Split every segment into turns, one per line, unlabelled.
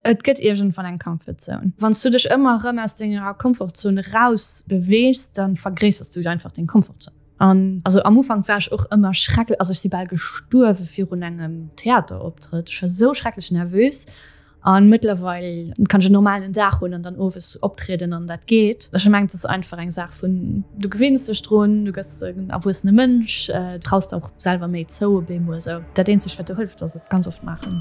Et gëtt iergendwann eng Comfort Zone. Wann s du dech ëmmer erëm aus denger Comfort Zone eraus beweegs, da vergréisserst du einfach deng Comfort Zone. An also am Ufank war ech och ëmmer schrecklech, also ech si bal gestuerwe virun engem Theateroptrëtt. Ech war esou schrecklech nervös. An mëttlerweil kann ech en normalen Dag hunn an dann owes optrieden an dat geet. Ech mengen, et ass einfach eng Saach vun, du gewinns dech drun, du gëss en erwuessene Mënsch, traus der och selwer méi zou op eemol esou. Dat eenzegt wat do hëlleft ass et ganz oft maachen.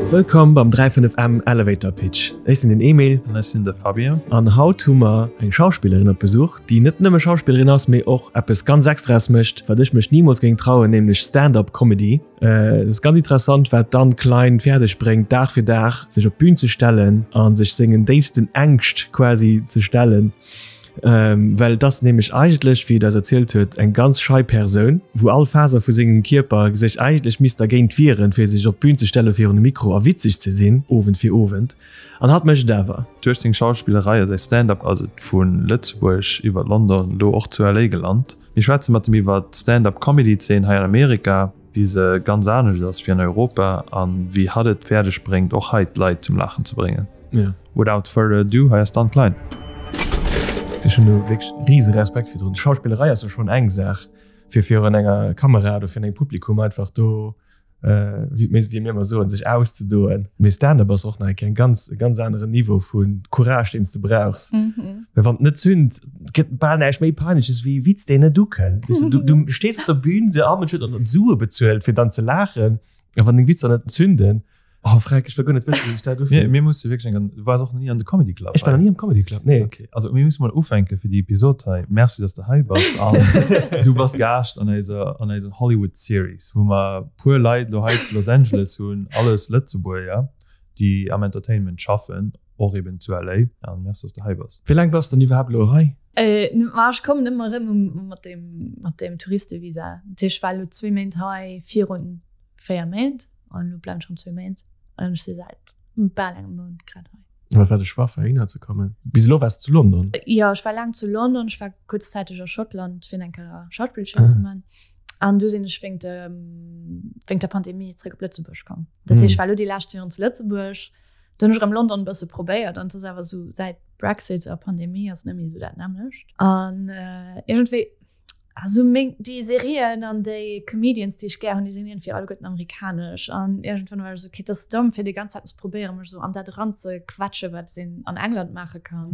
Wëllkomm beim 35M Elevator Pitch. Ech sinn den Emil.
An ech sinn de Fabien.
An haut hu mer eng Schauspillerin op Besuch, déi net nëmme Schauspillerin ass, mee och eppes ganz Extraes mécht, wat ech mech nimools géing trauen, nämlech Stand-up Comedy. Et ass ganz interessant, wat d'Anne Klein fäerdeg bréngt, Dag fir Dag sech op d'Bün ze stellen a sech sengen déifsten Ängscht quasi ze stellen. Well et ass nämlech eigentlech, wéi et eis erzielt huet, eng ganz schei Persoun, wou all Faser vu sengem Kierper sech eigentlech misst dergéint wieren, fir sech op d'Bün ze stelle virun e Mikro a witzeg ze sinn, Owend fir Owend. An hatt mécht et awer.
Duerch seng Schauspillerei a säi Stand-up ass et vu Lëtzebuerg iwwer London elo och zu LA gelant. Mir schwätze mat em iwwer d'Stand-up-Comedy-Zeen hei an Amerika, wéi se ganz anescht ass wéi an Europa a wéi hatt et fäerdeg bréngt och hei d'Leit zum Laachen ze bréngen. Without further ado, hei ass d'Anne Klein.
Ech hunn do wierklech rise Respekt virdrun. Schauspillerei ass jo schonn eng Saach, fir virun enger Kamera oder virun engem Publikum einfach do, wéi mir ëmmer soen, sech auszedoen. Mee Stand-up ass och nach eng Kéier en ganz, e ganz aneren Niveau vu Courage, deen s de brauchs. Well wann et net zünd, et gëtt bal näischt méi Peinleches wéi e Witz, deen net ukënnt. Weess de, du stees op der Bühn, se all Mënsch huet dann Sue bezuelt, fir dann ze laachen, a wann deng Witzer net zünden, oh freck, ech wëll guer net wëssen, wéi sech dat
ufillt. Mir musse wierklech eng, du waars och nach ni an de Comedy Club?
Ech war nach ni am Comedy Club, nee.
Okay, also mir musse mol ufänke fir déi Episod hei. Merci, dass de hei bass an du bass Gaascht an eiser, an eiser Hollywood Series, wou mer puer Leit elo hei zu Los Angeles hunn, alles Lëtzebuerger, déi am Entertainment schaffen. Och eben zu LA. An merci dass de hei bass.
Wéi laang bass de dann iwwerhaapt elo hei?
Ma ech kommen ëmmer erëm mat deem, mat deem Touristevisa. Dat heescht, ech war elo zwee Méint hei virun 4 Méint an elo bleiwen ech erëm zwee Méint. An ech si säit bal engem Mount grad hei.
Wat war de Choix fir heihinner ze kommen? Bis elo waars de zu London?
Jo, ech war laang zu London. Ech war kuerzzäiteg a Schottland fir eng Kéier Schauspillschoul ze man. An du sinn ech wéingt dem, wéingt der Pandemie zréck op Lëtzebuerg komm. Dat heescht, ech war elo déi lescht Joren zu Lëtzebuerg. Dann hunn ech erëm London e bësse probéiert an et ass awer esou säit Brexit a Pandemie ass net méi esou dat nämmlecht. An iergendwéi also meng déi Serien an déi Comedians déi ech gär hunn, déi sinn iergendwéi alleguerten amerikanesch an iergendwann war ech esou okay, et ass domm fir déi ganz Zäit ze probéieren mech esou an dat eranzequetschen, wat een an England maache kann.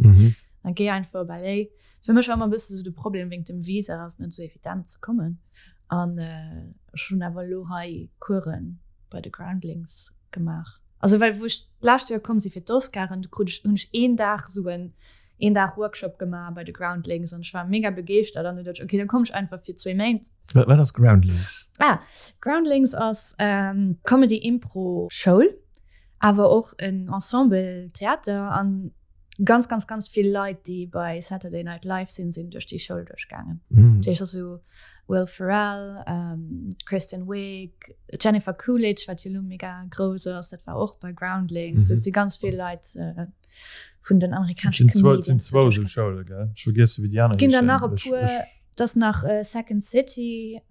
Dann géi einfach op LA. Fir mech war ëmmer e bësse sou de Problem wéinst dem Visa ass net esou evident ze kommen an ech hunn awer elo hei Coursen bei de Groundlings gemaach. Also well wou ech d'lescht Joer komm si fir d'Oscaren, do krut ech, hunn ech een Dag esou en een Dag Workshop gemaach bei de Groundlings an ech war mega begeeschtert an du duecht ech, okay, dann komm ech einfach fir zwee Méint.
Wat wat ass Groundlings?
Ah, Groundlings ass Comedy Impro Schoul, awer och en Ensemble Theater an ganz ganz ganz vill Leit déi bei Saturday Night Live sinn, sinn duerch déi Schoul duerchgaangen. Dat heescht esou Will Ferrell, Kristen Wiig, Jennifer Coolidge, wat jo elo mega grouss ass, dat war och bei Groundlings. Et si ganz vill Leit vun den amerikanesche
Comedians. Et sinn zwou esou Schoule, gell? Ech vergiesse wéi déi aner
heeschen. Ginn der nach e puer. Et ass nach Second City,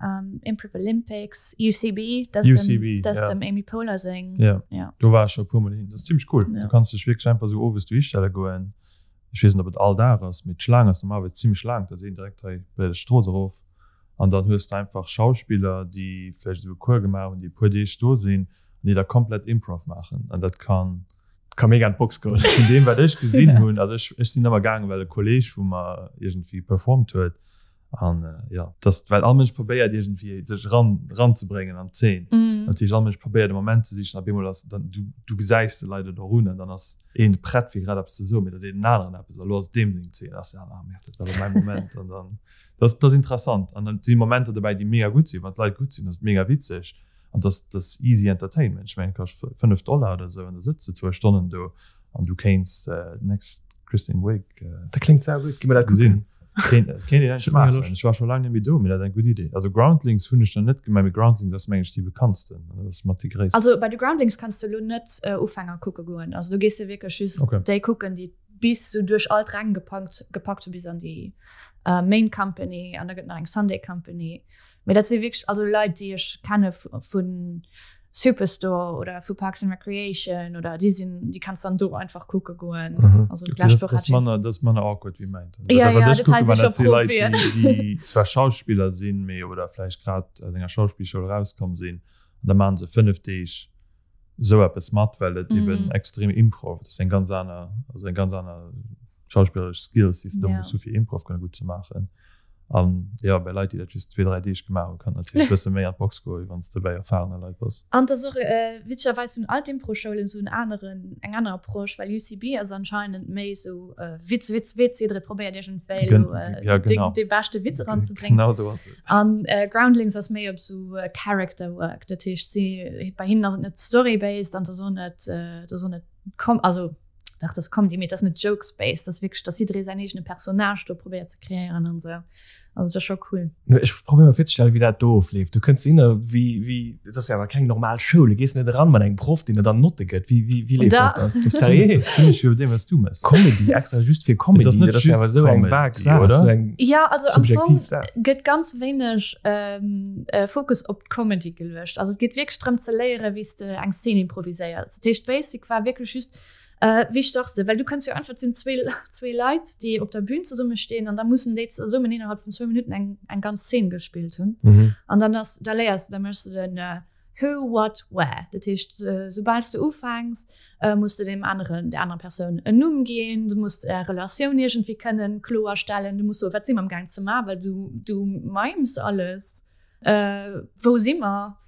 Improv Olympics, UCB, dat ass dem Amy Poehler seng.
Jo, do war ech scho e puermol hin. Dat ass zimmlech cool. Du kanns dech wierklech einfach esou owes dohi stelle goen. Ech weess net, ob et all Dag ass, mee d'Schlaang ass normalerweis zimmlech laang. Da ass een direkt hei bei der Strooss erof. An dann hues de einfach Schauspiller, déi vläicht esou e Cours gemaach hunn, déi e puer Deeg do sinn an déi da komplett Improv maachen. An dat kann.
Ka mega an d'Box goen.
Vun deem, wat ech gesinn hunn, also ech, ech sinn ëmmer gaangen, well e Kolleeg vu mer iergendwéi performt huet. An jo, dass, well all Mënsch probéiert iergendwéi sech eran, eranzebréngen an d'Zeen. Dat heescht, all Mënsch probéiert e Moment ze sichen a bemol ass dann, du, du gesäis de Leit et och un an dann ass een prett fir grad eppes ze soen, mee da seet en aneren eppes a lo ass et deem seng Zeen, ass den aneren, ah merde, dat war elo mäi Moment an dann, dat ass interessant. An dann si Momenter dobäi, déi mega gutt sinn, wann d'Leit gutt sinn, ass et mega witzeg an dat ass easy entertainment. Ech mengen, et kascht 5 Dollar oder esou an da sëtz de zwou Stonnen do an du kéints d'next Kristen Wiig
Dat kléngt saugutt, gi mer dat
gesinn. Kéint een eigentlech maachen. Ech war scho laang net méi do, mee dat ass eng gutt Idee. Also Groundlings hunn ech nach net gemaach, mee Groundlings ass mengen ech déi bekanntsten, dat ass mat déi gréissten.
Also bei de Groundlings kanns de elo net Ufänger kucke goen. Also do gees de wierklech just déi kucken, déi bis sou duerch all d'Räng gepackt gepackt hu bis an déi Main Company an da gëtt nach eng Sunday Company. Mee dat si wierklech also Leit, déi ech kenne vu Superstore oder vu Parks and Recreation oder déi sinn, déi kanns dann do einfach kucke goen.
Mhm. Also okay, d'lescht Woch hat ech. Dat ass manner awkward wéi mäint. Ja, ja, dat hei si scho Profien. Leit, déi zwar Schauspiller sinn, mee oder vläicht grad aus enger Schauspillschoul erauskomm sinn, an da maache se 5 Deeg esou eppes mat, well et eben extrem Improv, dat ass eng ganz aner, also eng ganz aner schauspilleresch Skills, déi s de do muss hu fir Improv kënne gutt ze maachen. An jo, bei Leit, déi dat just zwee, dräi Deeg gemaach hunn, kann et natierlech e bësse méi an d'Box goen, wéi wann s de bei erfarene Leit bass.
An et ass och witzegerweis hunn all d'Impro-Schoulen esou en aneren, eng aner Approche, well UCB ass anscheinend méi esou Witz, Witz, Witz, jidderee probéiert iergendwéi elo dee beschte Witz eranzebréngen.
Genau esou ass et.
An Groundlings ass méi op sou Character Work, dat heescht si bei hinnen ass et net Story-based an et ass och net, et ass och net com also dach et ass Comedy, mee et ass net Jokes-based, et ass wierklech, datt jidderee säin eegene Personnage do probéiert ze kreéieren an esou. Also et ass scho cool.
Ech probéiere mer virzestellen, wéi dat do ofleeft. Du kënns dohinner, wéi, wéi, et ass jo awer keng normal Schoul, du gees net eran mat engem Proff, deen der dann Notte gëtt. Wéi, wéi, wéi leeft dat dann? Seriö?
Zimmlech wéi bei deem, wat s du méchs.
Comedy, extra just fir Comedy,
dat ass jo awer
esou eng vag Saach,
esou eng Ja, also am Fong gëtt ganz wéineg Fokus op d'Comedy geluecht. Also et geet wierklech drëm ze léieren, wéi s de eng Szene improviséiers. Dat heescht, d'Basic war wierklech just, Wéi starts de? Well du kënns jo einfach, et sinn zwee Leit, déi op der Bühn zesumme stinn an da mussen déi zesummen innerhalb vun zwou Minutten eng, eng ganz Zeen gespillt hunn.
Mhm.
An dann ass, da léiers de, da méchs de den Who, What, Where. Dat heescht, soubal s de ufänks, muss de deem aneren, där anerer Persoun en Numm ginn, du muss är Relatioun iergendwéi kënnen kloerstellen, du muss soen, wat si mer amgaang ze maachen, well du, du mimes alles. Wou si mer?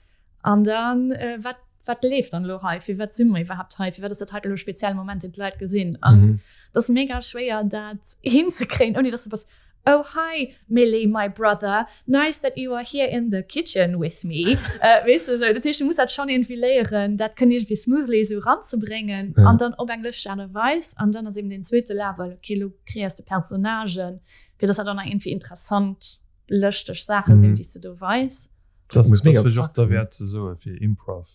An dann, wat, wat leeft dann elo hei? Firwat si mer iwwerhaapt hei? Firwat ass dat hei elo e spezielle Moment, deen d'Leit gesinn? An mhm. dat ass mega schwéier, dat hinzekréien, ouni dass du bass, Oh hi, Millie, my brother, nice that you are here in the kitchen with me. äh, weess du, so, dat heescht, du muss dat schon irgendwie léieren, dat kënn irgendwie smoothly esou ranzebréngen ja. an dann op eng lëschteg Aart a Weis. An dann ass eben den zweete Level, okay, lo kreéiers de Personnagen, fir dass dat dann nach irgendwie interessant, lëschteg Saache sinn, mhm. déi s du do weis.
Das muss mega och derwäert ze soe fir Improv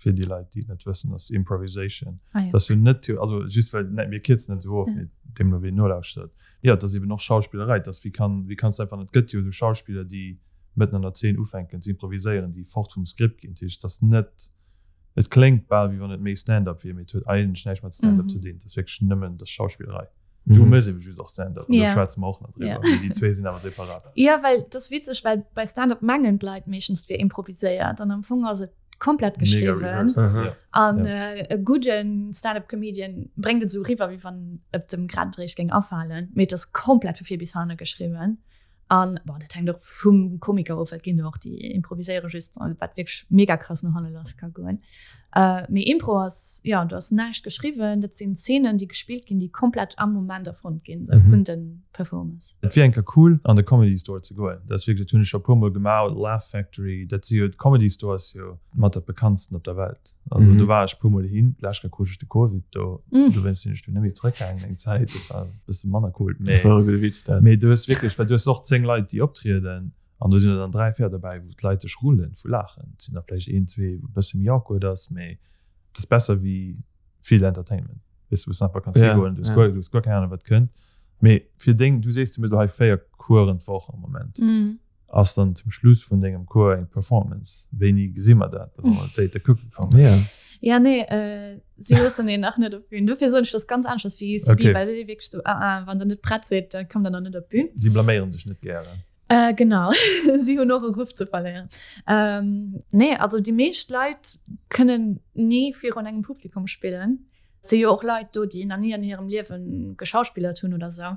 fir déi Leit déi net wëssen ass Improvisation ah, ja. das jo net also just well net mir kierzen net esou of ja. dem lo ween nolauschtert ja das eben och Schauspillerei das wie kann wie kannst einfach net gëtt jo du Schauspiller déi mëtten an der Zeen ufänken ze improviséieren déi fort vum Skript ginn Tisch das net et kléngt bal wéi wann et méi Stand-up wier mee et huet eigentlech näischt mat Stand-up mm -hmm. ze dinn das wierklech nëmmen das Schauspillerei. Du mhm. mëss eben just och Stand-up. Yeah. Do schwätze mer och nach drüber. Yeah. Déi zwee sinn awer separat.
Ja, well das witzeg, well bei Stand-up mengen d'Leit meeschtens fir improviséiert an am Fong ass et komplett geschriwwen. An ja. äh, e gudden Stand-up-Comedian bréngt et sou riwwer, wéi wann et dem grad eréischt géing afalen. Mee et ass komplett vu vir bis hanne geschriwwen. An bon, dat hänkt och vum Komiker of, et ginn der och, déi improviséiere just, wat wierklech mega krass no hanne lass ka goen. Äh, mee Impro ass, jo, do ass näischt geschriwwen, dat sinn Zeenen, déi gespillt ginn, déi komplett am Moment erfonnt ginn, sou vun de Performers.
Et wier eng Kéier cool an de Comedy Store ze goen. Dat ass wierklech, dat hunn ech scho e puer mol gemaach, oder Laugh Factory, dat si jo, d'Comedy Store ass jo mat dat bekanntsten op der Welt. Also mm -hmm. do war ech puer Mol hin, d'lescht Kéier krut ech de Covid do, mm. dowéinst sinn ech du net méi zréckgaangen eng Zäit, dat war e bësse manner cool. Mee,
dat war e gudde Witz
dat. Mee du hues wierklech, well du hues och 10 Leit déi optrieden an do sinn der dann 3, 4 derbäi wou d'Leit sech rullen vu Laachen. Et sinn der vläicht een, zwee wou e bësse méi awkward ass, mee et ass besser wéi vill Entertainment. Weess du, wou s du einfach kanns
yeah,
higoen, du hues yeah. guer, du hues guer keng Ahnung wat kënnt. Mee fir deng, du sees du méchs elo hei 4 Coursen d'Woch am Moment.
Mm.
Ass dann zum Schluss vun dengem Cours eng Performance? Wéini gesi mer dat, wa mer d'Wéite kucke kommen?
Ja.
Ja, nee, äh, si loossen een nach net op d'Bün. Dofir soen ech, dat ass ganz aneschters wéi UCB,
Okay.
well si si wierklech sou, ah, ah, wann der net prett sidd, da kommt der nach net op d'Bün.
Si blaméieren sech net gären.
Äh, genau, si hunn och e Ruff ze verléieren. Ähm, nee, also déi meescht Leit kënnen ni virun engem Publikum spillen. Et si jo och Leit do, déi nach ni an hirem Liewe geschauspillert hunn oder sou,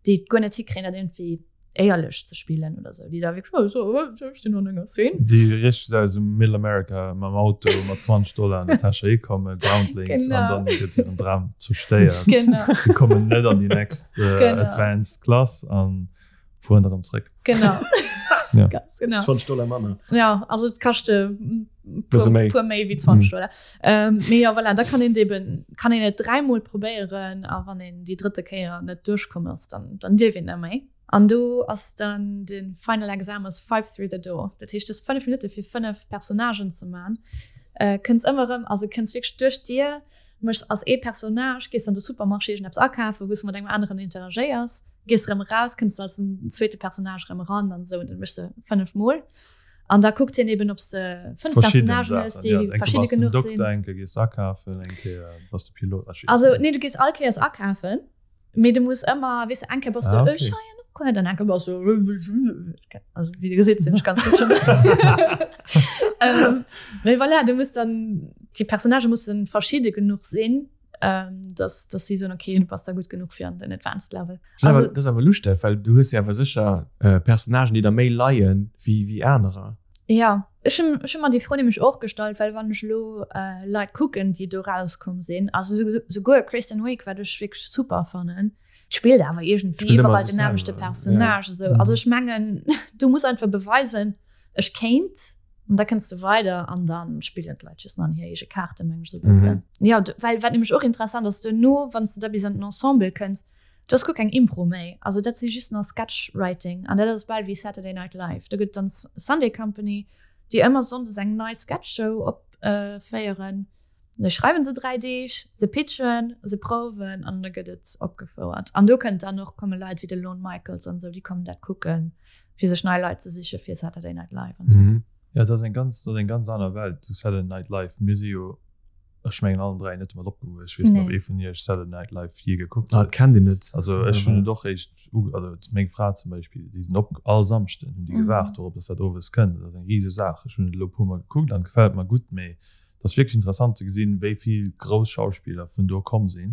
déi et guer net hikréien, dat iergendwéi éierlech ze spillen oder sou, déi da wierklech, oh, so, ech sinn an enger Szene.
Déi richteg sou aus dem Middle America mam Auto mat 20 Dollar an der Täsch heikommen, Groundlings,
Genau.
an dann gëtt hiren Dram zerstéiert.
Genau.
Si kommen net an déi next
Genau.
advanced Klass an fueren erëm zréck.
Genau.
Ja.
Ganz genau.
20 Dollar manner.
Ja, also et kascht e
Bësse
puer,
méi.
puer méi wéi 20
Mhm.
Dollar. Ähm, mee ja, voilà, da kann een eben, kann een et dräimol probéieren a wann een déi drëtte Kéier net duerchkomm ass, dann, dann dierf een net méi. An do ass dann de Final Exam ass Five Through the Door. Dat heescht, du hues 5 Minutte fir 5 Personnagen ze man. Äh, kënns ëmmer erëm, also kënns wierklech duerch d'Dier, méchs als ee Personnage, gees an de Supermarché iergendeppes akafen, wou s de mat engem aneren interagéiers. Gees erëm eraus, kënns de als den zweete Personnage erëm eran an esou. Dat méchs de 5 Mol. An da kuckt hien eben, ob s de 5 Personnagen hues, déi verschidde genuch sinn.
Eng Kéier gees de akafen, eng Kéier bass de Pilot.
Also nee, du gees all Kéiers akafen. Mee du muss ëmmer, weess de, eng Kéier bass du, ech heien op, dann eng Kéier bass du, also wéi de gesäit, sinn ech ganz gutt schon. Mee voilà, du muss dann, déi Personnagë mussen verschidde genuch sinn, dass, dass si soen, okay, du bass da gutt genuch fir an den Advanced Level.
Also, dat ass awer luschteg, well du hues jo awer sécher Personnagen, déi der méi leien wéi, wéi anerer.
Jo. Ech hunn ech hunn mer déi Fro nämlech och gestallt, well wann ech elo Leit kucken, déi do rauskomm sinn, also souguer Kristen Wiig, wat ech wierklech super fannen, spillt awer iergendwéi iwwerall den nämmlechte Personnage esou. Also ech mengen, du muss einfach beweisen, ech kéint, an da kënns de weider an da spillen d'Leit just nach an hir eege Kaarte, meng ech esou e bëssen. Jo, well wat nämlech och interessant ass, duerno, wann s de da bis an den Ensemble kënns, Do ass guer keng Impro méi, also dat si just nach Sketch-Writing an dat ass bal wéi Saturday Night Live. Do gëtt et dann Sunday Company, déi ëmmer sonndes eng nei Sketch-Show opféieren. Da schreiwe se 3 Deeg, se pitchen, se prouwen an da gëtt et opgefouert. An do kënnt dann och, komme Leit wéi de Lorne Michaels an esou, déi kommen dat kucken, fir sech nei Leit ze siche fir Saturday Night Live an esou.
Jo, dat ass eng ganz, dat ass eng ganz aner Welt, esou Saturday Night Live. Mir si jo Ech mengen allen 3 net domat opgewuess. Ech weess net, ob ee vun iech Saturday Night Live je gekuckt
huet. Ah, kennt een net.
Also ech hunn et och réischt, also meng Fra zum Beispill, déi sinn op all Samschden, hunn déi gewaart dorop, dass dat owes kënnt. Dat ass eng rise Saach. Ech hunn et elo e puer Mol gekuckt an et gefält mer gutt, mee et ass wierklech interessant ze gesinn, wéi vill grouss Schauspiller vun do komm sinn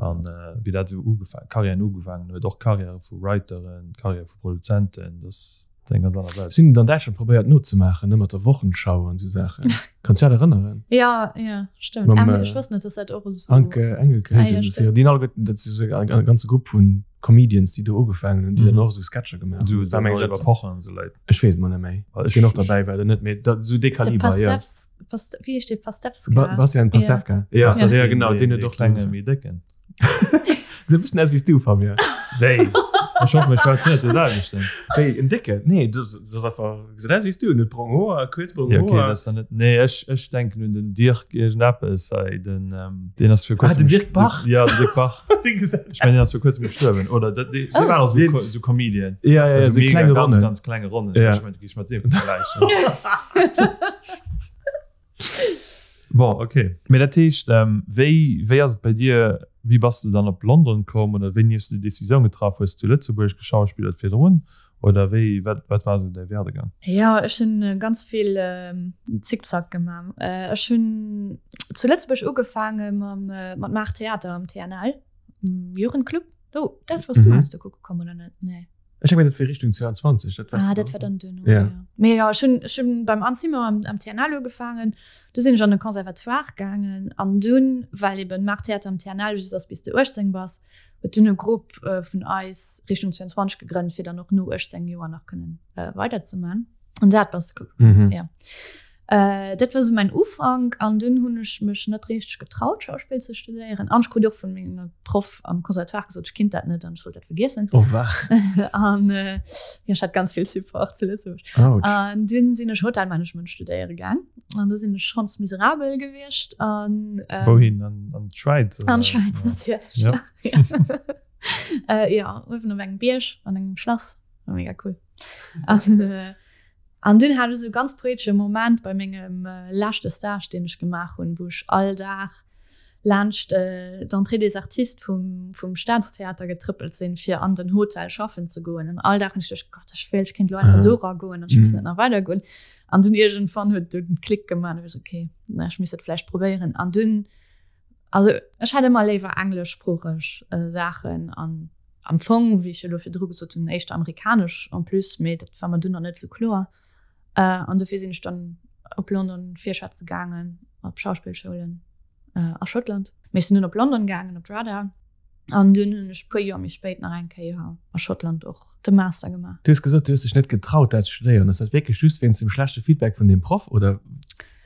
an wéi dat esou ugefaangen, Karriären ugefaangen huet, och Karriäre vu Writeren, Karriäre vu Produzenten. Dat
Eng ganz aner Welt. Si hunn et an Däitschland probéiert nozemaachen, ne, mat der Wochenschau an esou Saachen. Kanns du dat erënneren?
Ja, ja, stëmmt. Mam, äh, Ech wosst net, dass dat och esou.
Anke Engelke, ah, ja, stimmt. Déi alleguerten, dat si sou e ganze Grupp vun Comedians, déi do ugefaangen hunn, déi dann och esou Sketcher gemaach
hunn. Sou den Oliver Pocher an esou Leit.
Ech weess et mol net méi. Ech sinn och derbäi war der net, mee dat esou dee Kaliber,
ja. Pastewska, wéi heescht dee? Pastewska?
Ba Bastian Pastewka. Ja, ja, ja, genau, deen huet och
klenge méi décken.
Gesäit e bëssen aus wéi s du, Fabien.
Wéi? Ech hoffen, ech schwätzen net de selwechten.
Wéi, en Décken? Nee, dat ass einfach, gesäit aus wéi s du. En huet brong Hoer, kuerz brong
Hoer. Ja, okay, dat ass dann net. Nee, ech, ech denken un den Dirk iergendeppes hei, den, deen ass vir
kuerzem. Ah, den Dirk Bach?
Ja, den Dirk Bach.
Dee gesäit
aus. Ech mengen, deen ass vir kuerzem gestuerwen, oder? Dat, dee war och esou, esou Comedian.
Ja, ja, ja,
esou klenge Ronnen. Ganz, ganz klenge Ronnen. Ja. Ech mengen, du géifs mat deem vergläichen. Bon, okay. Mee dat heescht, wéi, wéi ass et bei dir, wéi bass de dann op London komm oder wéini hues de déi Decisioun getraff? Hues de zu Lëtzebuerg geschauspillert virdrun oder wéi, wat, wat war esou däi Werdegang?
Jo, ech hunn ganz vill Zickzack gemaach. Ech hunn zu Lëtzebuerg ugefaange mam, mat Maach Theater am TNL, Jugendclub. Oh, dat wars du, heiansdo kucke komm, oder net? Nee.
Ech mengen dat war Richtung 22,
dat ah, dat war dann duerno. Ja. Ja. Mee ja, ech hunn, ech hunn beim Anne Simon am, am TNL ugefaangen, du sinn ech an de Conservatoire gaangen an dunn, well eben Maachtheater am TNL just ass bis de 18 bass, huet dunn e Grupp äh, vun eis Richtung 22 gegrënnt, fir dann och no 18 Joer nach kënnen äh, weiderzeman. An dat bass mhm. ja. Äh, dat war sou mäin Ufank an dunn hunn ech mech net richteg getraut Schauspill ze studéieren. An ech krut och vun mengem Proff am Conservatoire gesot, ech kinnt dat net an ech sollt dat vergiessen.
Oh wa.
An äh, ja, ech hat ganz vill Support zu Lëtzebuerg. Ouch. An dunn sinn ech Hotelmanagement studéiere gaang an do sinn ech schonns miserabel gewiescht an
ähm, Wouhin? An, an d'Schwäiz?
An d'Schwäiz natierlech.
Ja.
Ja. äh, ja, uewen op engem Bierg an engem Schlass. War mega cool. An äh, An dunn hat ech esou e ganz poetesche Moment bei mengem leschte Stage, deen ech gemaach hunn, wou ech all Dag laanscht d'Entrée des artistes vum, vum Staatstheater getrëppelt sinn, fir an den Hotel schaffen ze goen. An all Dag hunn ech geduecht, Gott, ech wéilt, ech kéint elo einfach do eragoen an ech muss net nach weidergoen. An dunn iergendwann huet et dunn Klick gemaach an ech war esou, okay, ech misst dat vläicht probéieren. An dunn Also ech hätt ëmmer léiwer engleschsproocheg Saachen an am Fong, wéi ech jo elo virdru gesot hunn, éischter amerikanesch en plus, mee dat war mer dunn nach net esou kloer. An dofir sinn ech dann op London virschwätze gaangen, op Schauspillschoulen a Schottland. Mee ech sinn dunn op London gaangen, op d'RADA, an dunn hunn ech e puer Joer méi spéit nach eng Kéier a Schottland och de Master gemaach.
Du hues gesot, du hues dech net getraut, dat ze studéieren. Ass dat wierklech just wéinst dem schlechte Feedback vun deem Proff oder?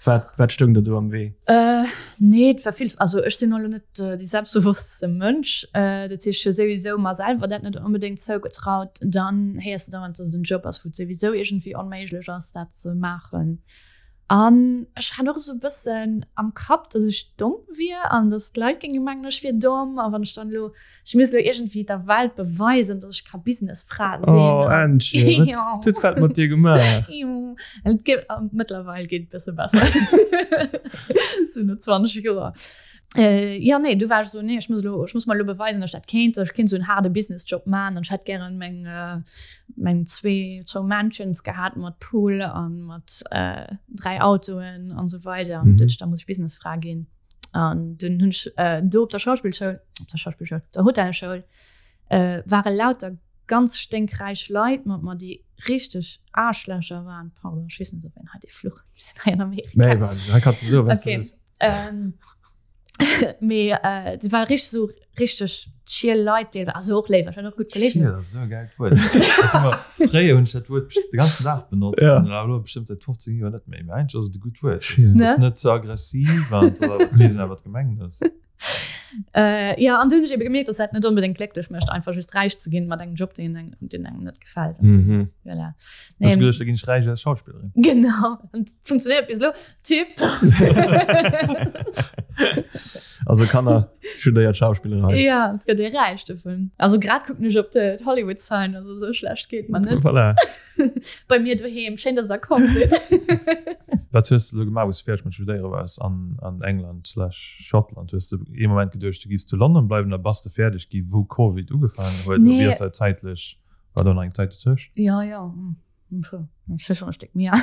Wat, wat stoung der do am Wee?
Äh, nee, et war vill, also ech sinn elo net äh, dee selbstbewosstste Mënsch. Äh, dat heescht, ech hu souwisou mer selwer dat net onbedéngt zougetraut. Dann héiers de dauernd, dass et en Job ass, wou et souwisou iergendwéi onméiglech ass, dat ze maachen. An ech hat och esou e bëssen am Kapp, datt ech domm wier an datt d'Leit géinge mengen, ech wier domm. A wann ech dann elo, ech misst elo iergendwéi der Welt beweisen, datt ech ka Businessfra sinn.
Oh Ännchen, wat huet d'Welt mat dir gemaach?
Jo, et geet, mëttlerweil geet et e bësse besser, sou no 20 Joer. Äh, ja nee, du war ech so nee, ech muss lo, ech muss mal lo beweisen, dass ich dat kéint, ech kéint so en harde Businessjob man an ech hätt gären meng äh, meng zwee zwou Mansions gehat mat Pool an mat äh, dräi Autoen an so weider an mhm. da muss ich Businessfra ginn. An dunn hunn ech äh, do op der Schauspielschoul, op der Schauspielschoul, der Hotelschoul äh, ware lauter ganz sténkräich Leit mat mer, déi richteg Aarschlächer waren. Pardon, ech weess net, ob een hei dee Fluch, wir sinn hei an Amerika.
Nee, hei kannst du soen, wat du
Okay.
wëlls.
Ähm, mee äh, sie war richtig so richtig chill Leit, déi, also och léif, ech hat och gutt Kollegen.
Chill ass esou e gäilt Wuert. Dat hu mer, fréier hunn ech dat Wuert bestimmt de ganzen Dag benotzt
Ja.
an elo bestimmt säit 15 Joer net méi. Mee eigentlech ass et e gutt Wuert.
Chill.
Et
Ne?
ass net ze aggressiv an et ass awer, et weess een awer, wat gemengt ass.
Äh, ja, an du hunn ech ebe gemierkt, dass dat net onbedéngt glécklech mécht, einfach just räich ze ginn mat engem Job, deen engem, deen engem net gefält. An
Mhm.
Voilà.
Hast du
Nee,
geduecht, da ginn ech räich als Schauspillerin?
genau. Und funktioniert bis elo. Tipptopp.
Also Kanner, studéiert Schauspillerei.
Ja, et gëtt ee räich dovun. Also grad kucken ech op de Hollywood Sign, also sou schlecht geet mer net.
Voilà.
Bei mir doheem. Schéin, dass der komm sidd.
Wat hues de elo gemaach, wou s de fäerdeg mat studéiere waars an, an England slash Schottland? Hues de ee Moment geduecht, du giffs zu London bleiwen oder bass de fäerdeg gi wou Covid ugefaangen huet?
Nee.
Oder wéi ass dat zäitlech, war do nach eng Zäit dozwëscht?
Ja, ja. Puh, das ist schon ein Stück mehr.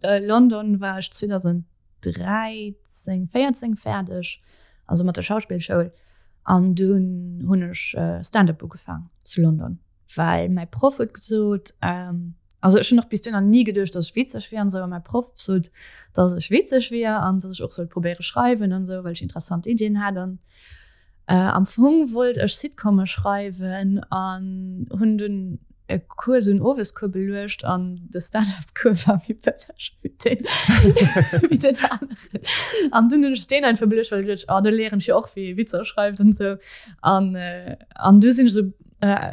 Äh, London war ich 2013, 14 fertig, also mat der Schauspielschoul. An dunn hunn ech äh, Stand-up ugefaangen zu London. Well mäi Proff huet gesot, ähm, also ech hunn och bis dunn ni geduecht, dass ech witzeg wier an esou, a mäi Proff sot, dass ech witzeg wier an dass ech och sollt probéiere schreiwen an esou, well ech interessant Iddien hätt. An äh, am Fong wollt ech Sitcomme schreiwen an hunn dunn e Cours, esou en Owescours beluecht an de Stand-up-Cours war méi bëlleg wéi deen, wéi deen aneren. An dunn hunn ech deen einfach beluecht, well ech geduecht, oh, do léieren ech jo och, wéi ee Witzer schreift an esou. An, äh, an du sinn ech esou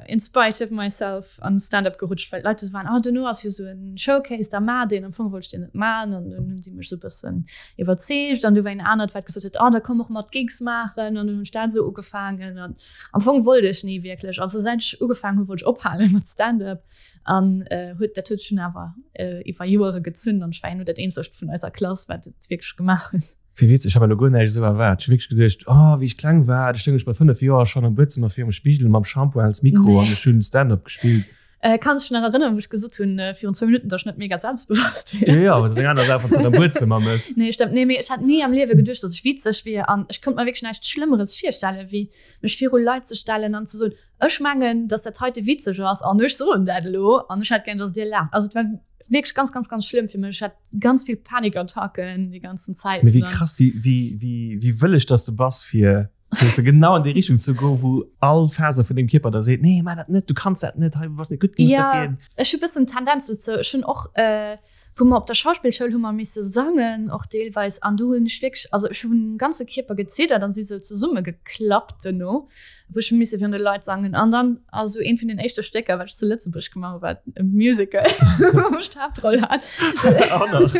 in spite of myself an Stand-up gerutscht, well d'Leit esou waren, oh dono ass jo esou en Showcase, da maach deen. Am Fong wollt ech deen net maachen an dunn hunn si mech esou e bëssen iwwerzeegt an du war een anert, wat gesot huet, oh da komm och mat Gigs maachen an dunn hunn ech dat esou ugefaangen an am Fong wollt ech ni wierklech, also säit ech ugefaangen hu wollt ech ophale mat Stand-up an huet dat huet sech dunn awer iwwer Joere gezunn an ech war herno dat eenzegt vun eiser Klass, wat et wierklech gemaach huet.
Wéi witzeg, ech hat mer elo guer näischt esou erwaart. Ech hu wierklech geduecht, oh, wéi ech kleng war, du stoung ech mat 5 Joer schonn am Buedzëmmer virum Spigel mam Shampoing als Mikro an
Nee.
ech hunn Stand-up gespillt.
Äh, kanns dech nach erënneren, wou ech gesot hunn, äh, virun zwou Minutten, dass ech net mega selbstbewosst
Jo,
wier?
jo, awer dat ass eng aner Saach, wann s du dat am Buedzëmmer méchs.
Nee, stëmmt. Nee, mee ech hat ni am Liewe geduecht, dass ech witzeg wier an ech konnt mer wierklech näischt Schlëmmeres virstellen, wéi mech viru Leit ze stellen an ze soen, Ech mengen, dass dat heite witzeg ass an ech soen dat elo an ech hätt gär, dass dir laacht. Also et war wierklech ganz, ganz, ganz schlëmm fir mech. Ech hat ganz vill Panikattacken déi ganzen Zäiten.
Mee wéi krass, wéi, wéi, wéi, wéi wëlleg dass du bass fir fir genau an déi Richtung ze goen, wou all Faser vun dengem Kierper der seet, nee, maach dat net, du kanns dat net, hei, du bass net gutt genuch
Ja,
dofir.
ech hu bëssen Tendenz dozou. Ech hunn och Wou mer op der Schauspillschoul hu mer misse sangen och deelweis an do hunn ech wierklech, also ech hu vum ganze Kierper geziddert an si sou zesumme geklappt duerno, wou ech hu misse virun de Leit sangen. An dann ass esou eent vun den éischte Stécker, wat ech zu Lëtzebuerg gemaach hu, war e Musical, wou ech d'Haaptroll hat.
Och nach.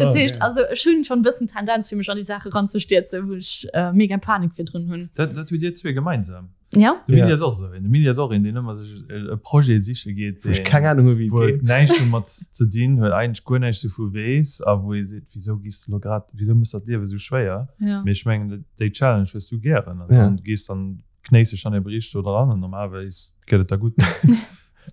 Dat heescht, also ech hunn schonn e bëssen Tendenz fir mech an déi Saache ranzestierzen, wou ech mega Panik virdrun hunn.
Dat hutt dir zwee gemeinsam.
Ja.
De Mini ass och esou een. De Mini ass och een, deen ëmmer sech e Projet siche geet,
Wou ech keng Ahnung hu wéi et
wou
geet.
näischt domat ze dinn huet, eigentlech guer näischt dovu weess a wou ee seet, wisou giffs de lo grad, wisou méchs der d'Liewe sou schwéier?
Ja.
Mee ech mengen, déi Challenge hues du gären an
Ja.
dann gees dann, knéis dech dann ebe riicht do dran an normalerweis gëtt et da gutt.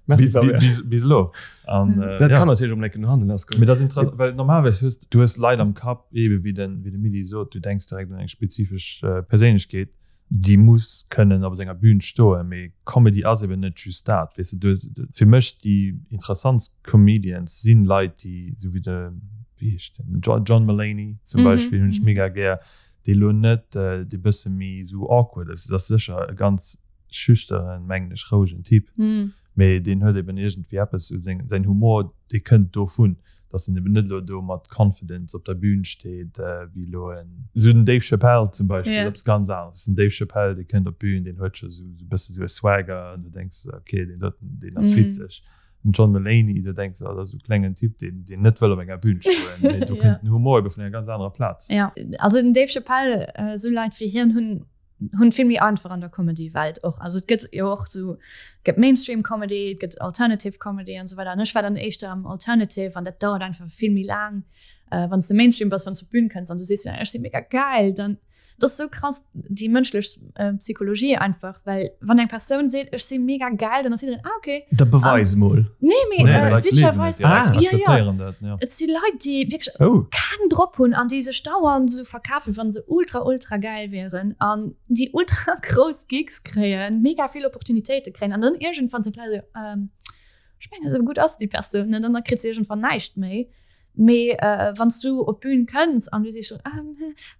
Merci, Fabian.
Bis, bis elo. An, äh,
Dat
ja.
kann natierlech um Lecken no hannen lassgoen.
Mee dat ass interessant, well normalerweis hues du hues Leit am Kapp, ebe wéi den, wéi de Mili sot, du denks direkt un eng spezifesch Perséinlechkeet. déi muss kënnen op senger Bühn stoen, mee Comedy ass eben net just dat, weess de. Du, fir mech déi interessantst Comedians sinn Leit, déi esou wéi de, wéi heescht deen, den John Mulaney zum Beispill hunn ech mega gär, dee lo net, dee bësse méi esou awkward ass, dat ass sécher e ganz schüchteren, mengen ech, rouegen Typ. Mee deen huet eben iergendwéi eppes u seng, säin Humor, dee kënnt dovun, datt en eben net elo do mat Confidence op der Bühn steet, wéi elo en, esou den Dave Chappelle zum Beispill,
Yeah.
eppes ganz aneres. Den Dave Chappelle, dee kënnt op d'Bühn, deen huet scho sou e bësse sou e Swagger an du denks, okay, deen doten, deen ass witzeg. Den John Mulaney, do denks de, oh, dat ass esou e klengen Typ, deen, deen net wëll op enger Bühn stoen. Mee do kënnt den Humor ebe vun enger ganz anerer Plaz.
Ja, also den Dave Chappelle, esou Leit wéi hien hunn hunn vill méi einfach an der Comedy-Welt och. Also et gëtt jo och esou, et gëtt Mainstream-Comedy, et gëtt Alternative Comedy an esou weider. An ech war dann éischter am Alternative an dat dauert einfach vill méi laang. Wann s de Mainstream bass, wann s du op d'Bün kënns an du sees, ech si mega gäil, dann Dat ass sou krass, déi mënschlech Psychologie einfach, well wann eng Persoun seet, ech si mega gäil, dann ass jiddereen, ah okay.
Da beweis mol.
Nee, mee witzegerweis, ah, ja, ja. Et si Leit, déi wierklech oh. keng drop hunn an déi sech dauernd esou verkafen, wann se ultra, ultra gäil wieren an déi ultra grouss Gigs kréien, mega vill Opportunitéite kréien an dann iergendwann sinn d'Leit esou, ähm, ech mengen, esou gutt ass déi Persoun net an da kritt se iergendwann näischt méi. Mee äh, wann s du op d'Bün kënns an du sees schon, ah,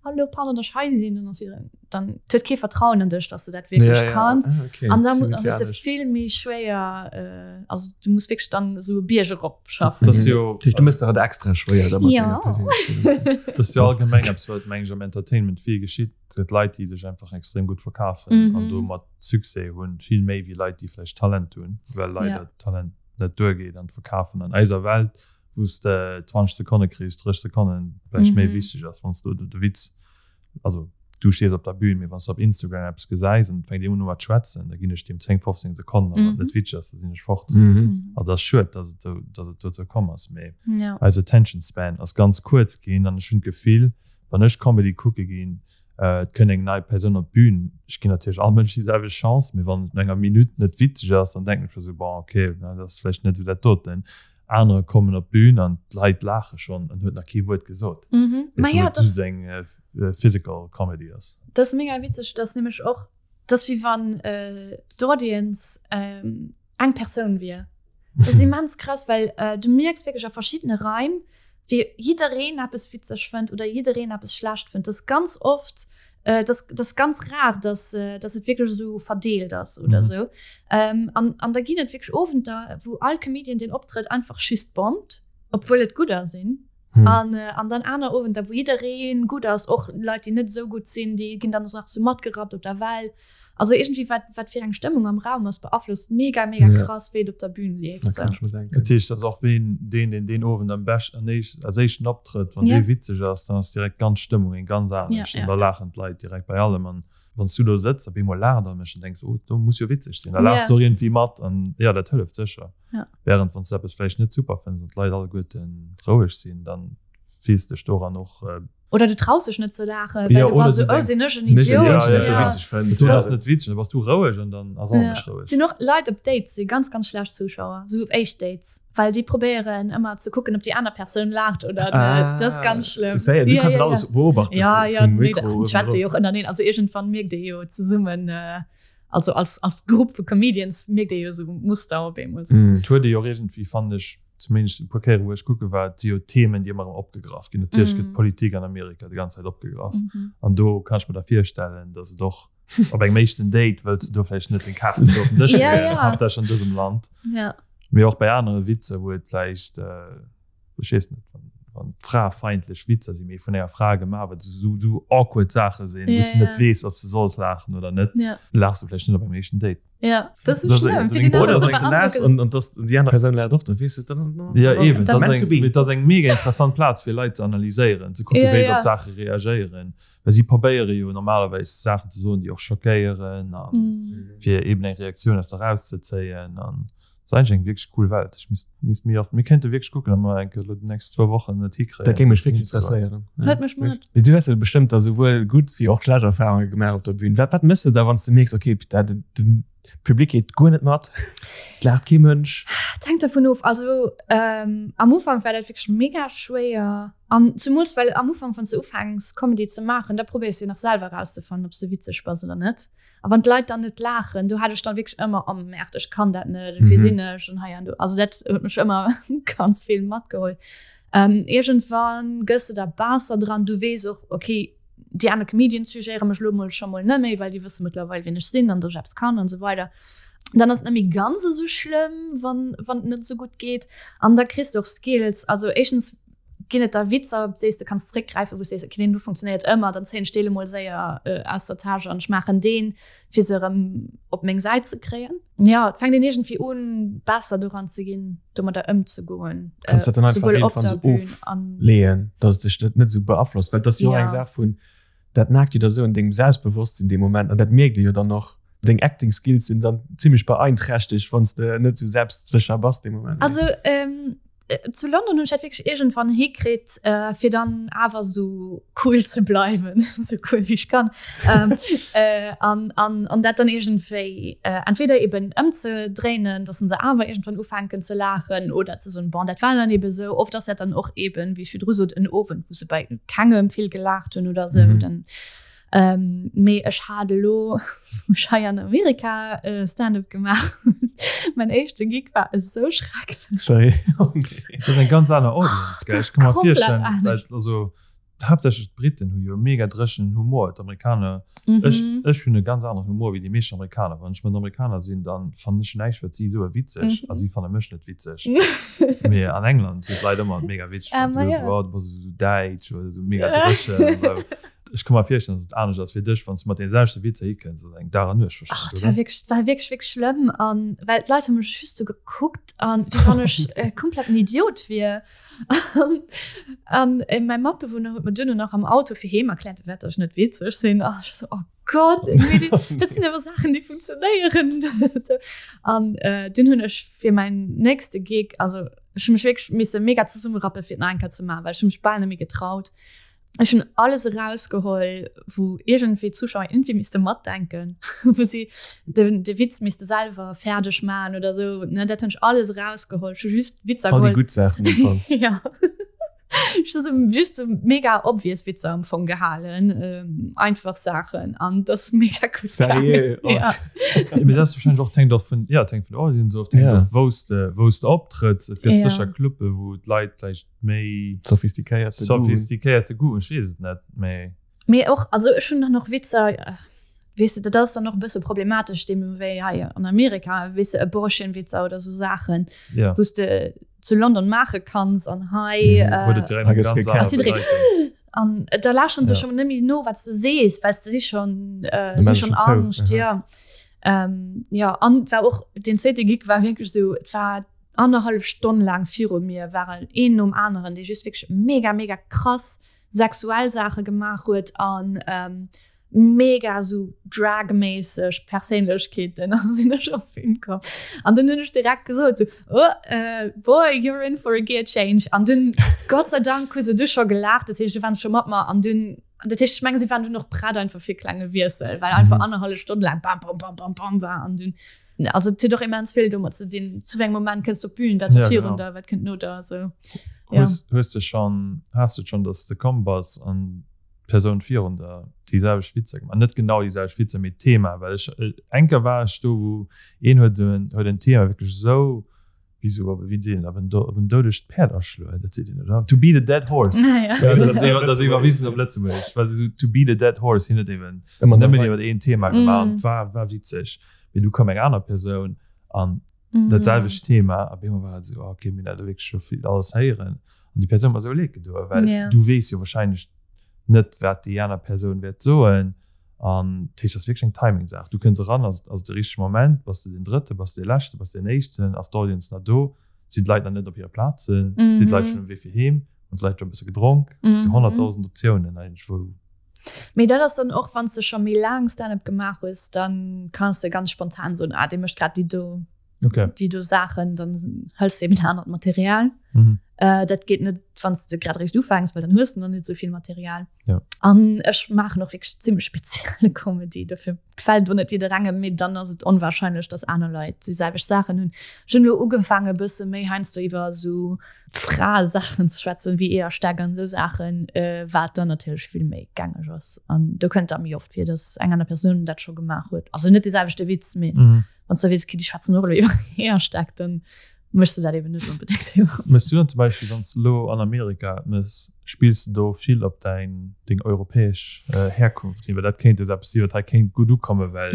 hallo, pardon, dass ech hei sinn, dann ass jiddereen, dann huet kee Vertrauen an dech, dass du dat wierklech
Ja, ja.
kanns.
Ah, okay.
An dann
Ziemlich
hues de
ehrlich.
vill méi schwéier, äh, also du muss wierklech dann esou e Bierg erop schaffen.
Das ist jo,
Dat heescht, du mëss der et extra schwéier, da mat
Ja.
denger Perséinlechkeet.
das ist jo allgemeng eppes, wat meng ech am Entertainment vill geschitt. Et gëtt Leit, déi sech einfach extrem gutt verkafen
Mhm.
an domat Succès hunn, vill méi wéi Leit, déi vläicht Talent hunn, well leider
Ja.
Talent net duergeet an d'Verkafen an eiser Welt, wou s de 20 Sekonne kriss, 30 Sekonnen, vläicht méi
Mhm.
wichteg ass, wann s du de Witz, also du stees op der Bühn, mee wann s du op Instagram eppes gesäis an et fänkt een un mat schwätzen, da ginn ech deem 10, 15 Sekonnen, a wann et
Mhm.
net witzeg ass, da sinn ech fort.
Mhm.
Also ass schued, dass et esou, dass et dozou komm ass, mee
Ja.
eis Attention Span ass ganz kuerz ginn an ech hunn d'Gefill, wann ech Comedy kucke ginn, Et kënnt eng nei Persoun op d'Bün, ech ginn natierlech all Mënsch déi selwecht Chance, mee wann et no enger Minutt net witzeg ass, dann denken ech mer esou, bon ok, dat ass vläicht net esou dat doten. Anerer kommen op d'Bün an d'Leit laache schonn an huet nach kee Wuert gesot.
Ma jo,
dat just eng physical Comedy ass.
Dat ass mega witzeg, dat ass nämlech och, dat ass wéi wann d'Audience eng Persoun wier. Dat ass immens krass, well du mierks wierklech a verschiddene Raim, wéi jiddereen eppes witzeg fënnt oder jiddereen eppes schlecht fënnt. Dat ass ganz oft, dat ass, dat ass ganz rar, dass, dass et wierklech esou verdeelt ass oder esou. An, an da ginn et wierklech Owenter, wou all Comedian, deen optrëtt, einfach just bombt, obwuel et gudder sinn. Hm. An, äh, an dann aner Owenter, wou jiddereen gutt ass, och Leit, déi net esou gutt sinn, déi ginn dann nach sou matgerappt op der Well. Also irgendwie wat, wat fir eng Stëmmung am Raum ass, beaflosst mega, mega
Ja.
krass, wéi et op der Bühn leeft.
Dat
So.
kann ech mir denken.
Dat heescht, dass och ween deen, deen deen Owend am bescht, an éischt, als éischten optrëtt, wann
Ja.
dee witzeg ass, dann ass direkt d'ganz Stëmmung eng ganz anescht
Ja,
an
ja.
da laachen d'Leit direkt bei allem. An wann s du do sëtz, op eemol laacht all Mënsch an denks, oh, do muss jo witzeg sinn. Da laachs
Ja.
du och iergendwéi mat an jo, dat hëlleft sécher.
Ja.
Während wann s du eppes vläicht net super fënns an d'Leit alleguerten roueg sinn, dann fills dech doran och. Äh,
oder du traus dech net ze laachen, well
ja,
du bass
du
so, oh,
denkst,
sinn ech en
Sinn ech
Idiot?
en Idiot,
Ja,
deen
ja.
dat witzeg fënnt?
Du ass net witzeg, da bass du roueg an dann ass all
Ja.
Mënsch roueg.
Sinn och Leit op Dates si ganz ganz schlecht Zuschauer, sou op éischt Dates, well déi probéieren ëmmer ze kucken, ob déi aner Persoun laacht oder net.
Ah,
Dat ass ganz schlëmm.
Séier, du
Ja,
kanns
ja,
dat
ja.
alles beobachten
Ja,
vum,
ja,
vum
nee,
Mikro
dat schwätze
uewen
jo och ënnereen. Also iergendwann mierkt ee jo zesummen, äh, also als, als Grupp vu Comedians mierkt ee jo sou Muster op eemol.
Mm.
Et huet ee jo och iergendwéi, fannen ech, zumindest e puer Kéiere wou ech kucke war, et si jo Themen, déi ëmmer erëm opgegraff ginn. Natierlech gëtt
Mm.
d'Politik an Amerika déi ganz Zäit opgegraff.
Mhm.
An do kann ech mer da virstellen, datt et och op engem éischten Date wëlls du do vläicht net deng Kaarten esou op den Dësch
Ja,
leeën,
ja.
haaptsächlech an dësem Land.
Ja.
Mee och bei anere Witzer, wou et vläicht, ech weess net, wann, wann frafeindlech Witzer sinn, mee vun enger Fra gemaach, wat esou, esou awkward Saache sinn, wou s du
Ja,
net
ja.
weess, ob s du solls laachen oder net,
Ja.
laachs du vläicht net op engem éischten Date.
Ja, das ist
Das
schlimm.
ist-
Für die
Oder
anderen
Oder
so
wann du laachst
beeindruckend.
und, und das, die andere Persoun laacht och, dann weess du, dann, dann,
Ja,
dann
eben.
Das
Das
meant
ass
to
eng,
be.
das ass eng mega interessant Plaz fir Leit ze analyséieren, ze kucken,
Ja,
wéi se
ja.
op Saache reagéieren. Well si probéiere jo normalerweis Saachen ze soen, déi och schockéieren an
Mm.
fir eben eng Reaktioun aus der rauszezéien. An das ass eigentlech eng wierklech cool Welt. Ech misst, misst méi oft, mir kéinte wierklech kucken, ob mer eng Kéier elo déi nächst zwou Wochen et hikréien.
Dat géing mech wierklech interesséieren. Ja.
Hëlt mech mat.
Du hues jo bestëmmt da souwuel gutt wéi och schlecht Erfarunge gemaach op der Bühn. Wat, wat méchs de da, wann s de mierks, okay, dat, den Public geet guer net mat, et laacht kee Mënsch?
Et hänkt dovun of. Also ähm, am Ufank war dat wierklech mega schwéier. An zemools well am Ufank, wann s de ufänks Comedy ze maachen, da probéiers de nach selwer erauszefannen, ob s de witzeg bass oder net. A wann d'Leit dann net laachen, do hat ech dann wierklech ëmmer, oh Merde, ech kann dat net, wie sinn ech an hei an do. Also dat huet mech ëmmer ganz vill matgeholl. Ähm, iergendwann gëss de da besser dran, du weess och, okay, déi aner Comedians jugéiere mech lo mol scho mol net méi, well déi wësse mëttlerweil, wien ech sinn an datt ech eppes kann an esou weider. Dann ass et net méi ganz esou schlëmm, wann wann et net esou gutt geet. An da kriss de och Skills. Also éischtens. Ginn et da Witzer, op déi s de kanns zréckgräifen, wou s sees, okay, deen do funktionéiert ëmmer, dann zéien ech dee lo mol séier aus der Täsch an ech maachen deen, fir se erëm op meng Säit ze kréien. Jo, et fänkt een iergendwéi un, besser doran ze ginn, domadder ëmzegoen.
Kanns dat dann einfach iergendwann esou ofleeën, dass et dech net esou beaflosst? Well et ass jo och eng Saach vun, dat naagt jo da sou un dengem Selbstbewosstsinn dee Moment an dat mierkt ee jo dann och. Deng Acting Skills sinn dann zimmlech beeinträchtegt, wann s de net sou selbstsécher bass dee Moment.
Also ähm, zu London hunn ech dat wierklech iergendwann hikritt, äh, fir dann awer sou cool ze bleiwen, sou cool wéi ech kann. Ähm, äh, an, an, an dat dann iergendwéi äh, entweder eben ëmzedréinen, dass se awer iergendwann ufänken ze laachen oder ze soen, bon, dat war dann eben sou. Oft ass dat dann och eben, wéi ech virdru sot, en Owend, wou se bei kengem vill gelaacht hunn oder sou. Mhm. Dann, ähm, mee ech hat elo, wou ech hei an Amerika äh, Stand-up gemaach hunn, mein éischte Gig war esou schrecklech.
Sorry. Okay. Dat ass eng ganz aner Audience, gell?
Das
Ech kann mer
komplett
virstellen,
anescht.
well, also, haaptsächlech d'Briten hu jo mega dréchenen Humor, d'Amerikaner, ech,
Mhm.
ech hunn e ganz aneren Humor wéi déi meescht Amerikaner. Wann ech mat Amerikaner sinn, dann fannen ech näischt wat si soe witzeg a si fanne mech net witzeg. Mee an England hunn d'Leit ëmmer et mega witzeg
Ah,
fonnt.
ma
Si
ja.
gesot, oh, du bass esou däitsch oder esou mega dréchen. Esou. Ech ka mer virstellen, datt et anescht ass fir dech, wann s du mat deene selwechte Witzer hikënns, ass eng Dag an Nuecht
Ach,
wahrscheinlech,
et war
oder?
wierklech, et war wierklech, wierklech schlëmm an well d'Leit hu mech just sou gekuckt an wéi wann ech e kompletten Idiot wier. An an mäi Matbewunner huet mir duerno nach am Auto fir heem erkläert, firwat ech net witzeg sinn. An ech sou, oh Gott, mee déi, dat sinn awer Saachen, déi funktionéieren. An dunn hunn ech fir mäin nächste Gig, also ech hu mech wierklech misse mega zesummerappe fir et nach eng Kéier ze maachen, well ech hu mech bal net méi getraut. Ech hunn alles erausgeholl, wou iergendwéi d'Zuschauer iergendwéi misste matdenken, wou si de, de Witz misste selwer fäerdeg maachen oder esou. Ne, dat hunn ech alles erausgeholl. Ech hu just Witzer
All déi
geholl.
gutt Saachen am Fong.
Ja. Ech hu sou just sou mega obvious Witzer am Fong gehalen, ähm, einfach Saachen an dat ass mega gutt gaangen.
Sérieux? Oh.
Ja.
Ja, mee dat ass wahrscheinlech och, et hänkt och vun, ja, et hänkt vun der Audience of, et hänkt
Ja.
of, wou s de, wou s de optrëtts. Et gëtt
Ja.
sécher Clubbe wou d'Leit vläicht méi
sophistiquéierte
sophistiquéierte Goût, ech weess et net, mee.
Mee och, also ech hunn dann och Witzer, weess de, dat ass dann och e bësse problematesch, deemno wéi hei an Amerika, weess de, Abortion-Witzer oder esou Saachen,
Ja.
wou s de zu London maache kanns an hei
Mhm, huet et direkt eng
gëss
ganz
gecancelt.
aner
ass jidderee
Bedeitung.
an da lauschteren se
Ja.
schonn net méi no, wat s de sees, well se si schonn,
Da
si
maache
schonn
schon zou.
Angscht,
Aha.
jo. Jo, an et war och, deen zweete Gig war wierklech esou, et war Annerhallef Stonn laang viru mir waren een nom aneren, dee just wierklech mega, mega krass sexuell Saache gemaach huet an mega sou drag-méisseg Perséinlechkeeten an sinn ech op d'Bün komm. An dunn hunn ech direkt gesot sou, oh, boy, you're in for a gear change. An dunn, Gott sei Dank, hu se du scho gelaacht, dat heescht, du waren scho mat mer an dunn, dat heescht, ech mengen, si waren dunn och prett einfach fir klenge Wiessel, well einfach annerhallef Stonn laang bam, bam, bam, bam, bam war an dunn Also et huet och immens vill domat ze dinn, zu wéi engem Moment kënns du op d'Bün, wat war
Ja,
virun
genau.
der, wat kënnt no der, sou. Ja.
Hues, hues de schon, has de schon, dass de komm bass an d'Persoun virun der déi selwecht Witzer gemaach, net genau déi selwecht Witzer, mee d'Thema, well ech, eng Kéier war ech do, wou een huet en, huet en Thema wierklech esou, wéi sou op e, wéi seet een, op en, op en doudegt Päerd aschloen, dat seet een, oder? To beat a dead horse.
Ah, ja.
Ja, dat ass iwwer, dat ass iwwerwisen op Lëtzebuergesch, well esou to beat a dead horse, hien huet eben
Ëmmer
nëmmen
nach
iwwer een Thema gemaach an
Mm.
et war, war witzeg. Mee du koum eng aner Persoun an
mm.
dat selwecht Thema a bemol war et so, ah, okay, mir dat wierklech scho vill alles héieren. An déi Persoun war sou leed gedoen, well
yeah.
du weess jo wahrscheinlech net, wat déi aner Persoun wäert soen. An dat heescht, dat ass wierklech eng Timing-Saach. Du kënns eran, ass ass de richtege Moment, bass de den Drëtte, bass de dee Leschte, bass de den Éischten, ass d'Audience nach do, sinn d'Leit nach net op hire Plazen, mm -hmm. sinn d'Leit schon um Wee fir heem, hunn d'Leit schon e bësse gedronk, mm -hmm. 100.000 Optiounen eigentlech, wou
Mee dat ass dann och, wann s de scho méi laang Stand-up gemaach hues, dann kanns de ganz spontan soen, ah, dee mécht grad déi do,
okay.
déi do Saachen, dann hëls de eben anert Material.
Mhm.
Äh, dat geet net, wann s de grad eréischt ufänks, well dann hues de nach net esou vill Material.
Ja.
An ech maachen och wierklech zimmlech spezielle Comedy, dofir gefält och net jidderengem, mee dann ass et onwahrscheinlech, dass aner Leit déi selwecht Saachen hunn. Ech hunn elo ugefaangen, e bësse méi heiansdo iwwer esou Fraesaachen ze schwätzen, wéi Eeërstäck an esou Saachen, wat dann natierlech vill méi gängeg ass. An do kënnt da méi oft vir, datt eng aner Persoun dat scho gemaach huet. Also net dee selwechte Witz, mee wann s de weess, okay, déi schwätzen och elo iwwer Eeërstäck, dann méchs de dat eben net onbedéngt iwwer.
Méchs du dann zum Beispill, wann s de elo an Amerika et méchs, spills de do vill op däin, deng europäesch Herkunft hin? Well dat kéint jo eppes sinn, wat hei kéint gutt ukommen, well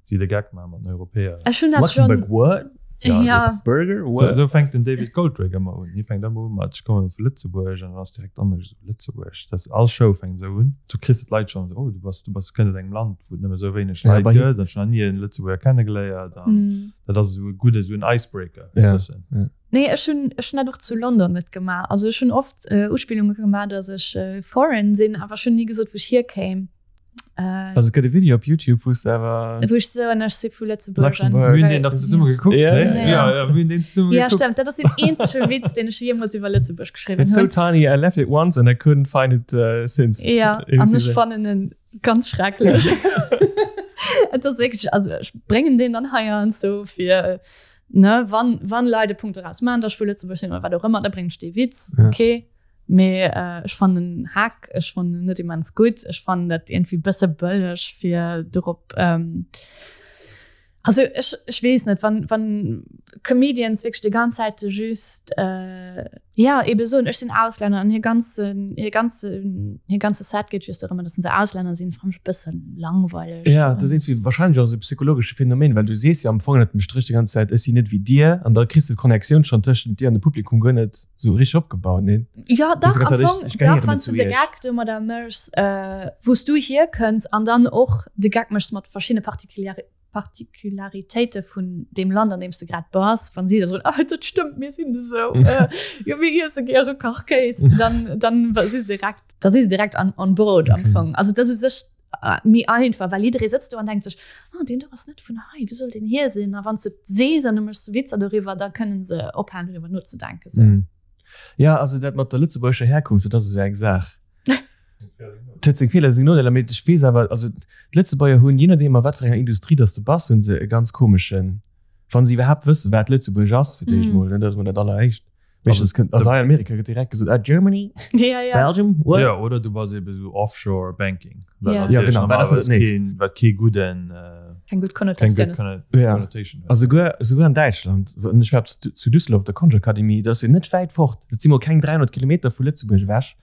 si de Geck maache mat den Europäer.
Ech hunn dat schonn.
Luxembourg what?
Ja,
Ja.
Burger?
So,
What?
so fänkt den David Goldrick ëmmer un. Hie fänkt ëmmer un mat ech komme vu Lëtzebuerg an dann ass direkt ëmmer esou Lëtzebuerg. Das all Show fänkt esou un. Du kriss et d'Leit schonn esou, oh du bass du bass kënnt aus engem Land, wou et nëmme esou wéineg
Ja,
Leit
bei him-
gëtt an ech hunn nach ni en Lëtzebuerger kennegeléiert an
Mm.
dat ass esou e gudde esou en Icebreaker e
Ja.
bëssen.
Ja.
Nee, ech hunn ech hunn dat och zu London net gemaach. Also ech hunn oft äh, Uspillunge gemaach, dass ech äh, foreign sinn, awer ech hunn ni gesot, wou ech hierkéim.
Äh, also gëtt e Video op YouTube wou awer
wou ech so an ech si vu Lëtzebuerg
Luxemburg.
Mir hunn deen dach zesumme gekuckt,
Ja,
ne?
ja.
Ja, ja, mir hunn deen zesumme
Ja,
gekuckt.
stimmt. Dat ass den eenzege Witz, den ech jemals iwwer Lëtzebuerg geschriwwen
It's so
hunn.
tiny, I left it once and I couldn't find it uh, since.
Ja, an
Irgendwie
ech
so.
fannen en ganz schrecklech. Et ass wierklech, also ech bréngen deen dann hei an so fir ne, wann, wann Leit e Punkt doraus maachen, dass ech vu Lëtzebuerg sinn oder wat och ëmmer, da bréngen ech dee Witz.
Ja.
Okay. Mee ech fannen Hack, ech fannen net immens gutt. Ech fannen dat irgendwie bësse bëlleg fir dorop ähm, also ech, ech weess net, wann, wann Comedians wierklech déi ganz Zäit just äh, ja ebe soen, ech sinn Auslänner an hir ganzen, hir ganzen, hir ganze Set geet just dorëmmer, dass se Auslänner sinn, fannen ech e bësse langweileg.
Ja, dat ass irgendwie wahrscheinlech och esou e psychologesche Phänomen, well du sees jo am Fong ënnert dem Stréch déi ganz Zäit, ech sinn net wéi dir, an da kriss de d'Connectioun schonn tëschent dir an dem Publikum guer net. Sou richteg opgebaut, nee?
Ja, dach, am Fong,
ich, ich
dach, wann du de Gag domadder méchs, äh, wou s du hierkënns an dann och de Gag méchs mat verschiddene Particuliar Particularitéite vun deem Land, an deem s de grad bass, wann si da soen, ah, dat stëmmt, mir sinn esou, äh, jo, mir iesse gäre Kachkéis, dann, dann si se direkt, da si se direkt an, on board am
Okay.
Fong. Also, dat ass u sech méi einfach, well jidderee sëtzt do an denkt sech, ah, deen do ass net vun hei, wéi soll deen hier sinn? A wann s de et sees an du méchs Witzer doriwwer, da kënnen se ophalen doriwwer nozedenken. Sou.
Mm. Ja, also dat mat der lëtzebuergescher Herkunft, dat ass esou eng Saach. Et huet seng Virdeeler, seng Nodeeler, mee ech weess awer, also d'Lëtzebuerger hunn, jee nodeem a wat fir enger Industrie dass de bass, hunn se e ganz komeschen, wa se iwwerhaapt wëssen, wat Lëtzebuerg ass, fir d'éischt mol, ne, dat ass mol dat alleréischt. Meeschtens kënnt, also hei an Amerika gëtt direkt gesot, ah, Germany,
Ja, ja.
Belgium, what?
Ja, oder du bass eben so Offshore Banking. Well
Ja.
Ja,
natierlech
genau, well das ass
normalerweise
dat nächst.
keen, wat kee gudden, äh,
Keng gutt
keng
Konnotatioun
gutt
ass.
Conno-
Ja.
Connotation huet.
Also souguer, souguer an Däitschland, an ech war zu, zu Düsseldorf op der Konschtakademie, dat ass jo net wäit fort, dat si mol keng 300 Kilometer vu Lëtzebuerg ewech,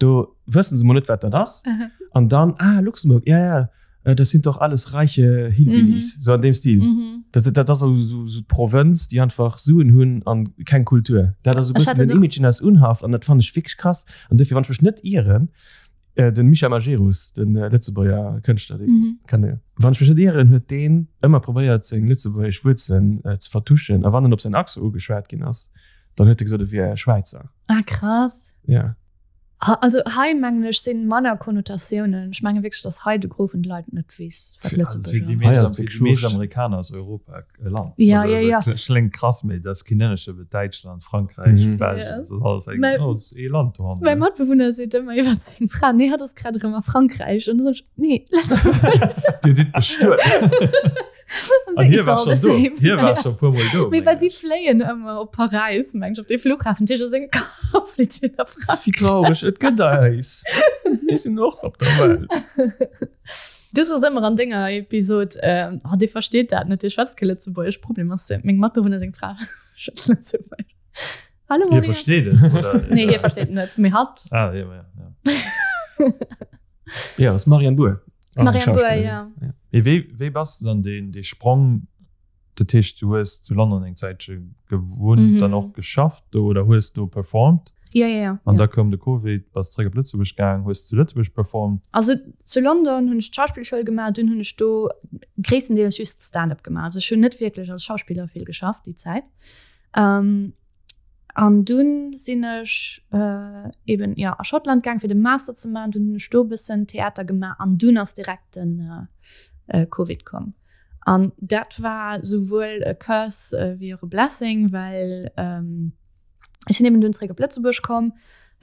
do wëssen se mol net, wat dat ass. An dann, ah, Luxemburg, ja, ja, äh, das sind doch alles reiche Hillbillies, mhm. so an dem Stil. Mhm. Dat, dat ass so, so, so d'Provënz, déi einfach Suen hunn an keng Kultur. Dat ass so bëssen den Image den ass unhaft an dat fand ech wierklech krass. An dofir, wann ech mech net ieren, äh, den Micha Majerus, den äh, Lëtzebuerger Kënschtler, den mhm. kennt ihr. Wann ech mech net ieren, huet deen ëmmer probéiert seng lëtzebuergesch Wuerzelen äh, ze vertuschen. A wann en op säin Accent ugeschwat ginn ass, dann huet e gesot, e wier Schwäizer.
Ah, krass.
Ja.
Also hei mengen ech sinn manner Konnotatiounen. Ech menge wierklech, datt hei de Gros vun de Leit net weess, wat Lëtzebuerg ass.
Hei ass
Fir déi meescht Amerikaner ass Europa e Land.
Ja, ja, ja.
Dat kléngt krass, mee dat ass keen Ënnerscheed mat Däitschland, Frankräich, Belgien, dat ass alles eng, oh, dat ass ee Land do hannen.
Mäi Matbewunner seet ëmmer iwwer seng Fra, nee, hatt ass grad erëm a Frankräich. An da soen ech, nee, Lëtzebuerg.
Dir sidd bestuet. An hie war schon do. Hie war schon puer Mol do.
Mee well si fléien ëmmer op Paräis, meng ech, op dee Flughafen. Déi jo seng Kap flitt hien a Frankräich.
Wéi traureg, et gëtt eis. Mir sinn och op der Welt.
Du soos ëmmer an denger Episod, oh, dee versteet dat net, dee schwätzt kee Lëtzebuergesch. Problem ass, meng Matbewunner seng Fra schwätzt Lëtzebuergesch. Hallo
Hie
Maria.
versteet et, oder?
Nee, hie versteet et net, mee hatt.
Ah, ja, ja, ja.
Ja, ass Marianne Buhr.
Marianne Buhr, ja.
Mee wéi, wéi bass de dann deen, dee Sprong, dat heescht, du hues zu London eng Zäitche gewunnt, dann och geschafft do oder hues do performt?
Ja, ja, ja.
An da koum de Covid, bass zeréck op Lëtzebuerg gaang, hues zu Lëtzebuerg performt?
Also zu London hunn ech d'Schauspillschoul gemaach, dunn hunn ech do gréisstendeels just Stand-up gemaach. Also ech hunn net wierklech als Schauspiller vill geschafft déi Zäit. Ähm, an dunn sinn ech äh, eben ja, a Schottland gaang fir de Master ze maachen. Dunn hunn ech do e bëssen Theater gemaach an dunn ass direkt den äh, äh, Covid komm. An dat war souwuel e Curse äh, wéi och e Blessing, well ähm, ech sinn eben dunn zeréck op Lëtzebuerg komm,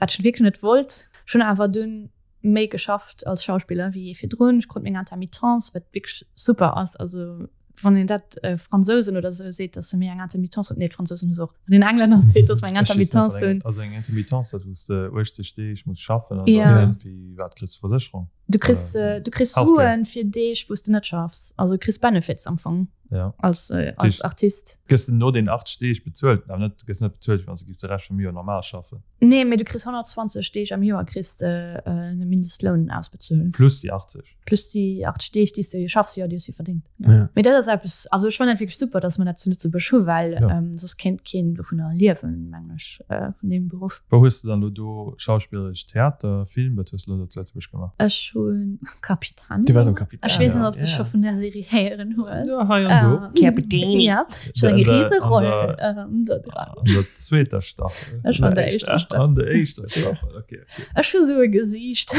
wat ech wierklech net wollt. Ech hunn awer dunn méi geschafft als Schauspiller wéi jee virdrun. Ech krut meng Intermittence, wat wierklech super ass. Also wann een dat äh, Fransousen oder sou seet, dass se méi eng Intermittence hunn, nee d'Fransousen hu se och, wann een Englänner seet, dass mer eng Intermittence hunn.
Also eng Intermittence, dat wou s de 80 Deeg muss schaffen an
Ja.
dann iergendwéi, wat kriss de, Versécherung?
Du kriss, äh, du kriss Suen fir Deeg, wou s de net schaffs. Also du kriss Benefits am Fong.
Ja.
Als, äh, als Artist.
Gëss de no den 80 Deeg bezuelt, awer net, gëss net bezuelt, wann s de giffs de Rescht vum Joer normal schaffen.
Nee, mee du kriss 120 Deeg am Joer kriss de äh, e Mindestloun ausbezuelt.
Plus déi 80.
Plus déi 80 Deeg, déi s de schaffs, jo, déi hues du verdéngt. Ja. Ja. Mee dat ass eppes, also ech fannen dat wierklech super, dass mer dat zu Lëtzebuerg hu, well ja. ähm, soss kéint keen dovunner liewen, mengen ech, äh, vun deem Beruff.
Wou hues de dann elo do schauspilleresch Theater, Film, wat hues de elo do zu Lëtzebuerg gemaach?
Ech hunn Capitani.
Du waars am Capitani.
Ech weess net, ob s du scho vun der Serie héieren hues.
Ja, hei an do.
Ähm,
Capitani.
Ja, ech hunn eng riese Roll ähm, do dran.
An der zweeter Staffel.
Ech an der éischter Staffel.
An der éischter Staffel, okay. okay.
Ech hu sou e Gesiicht.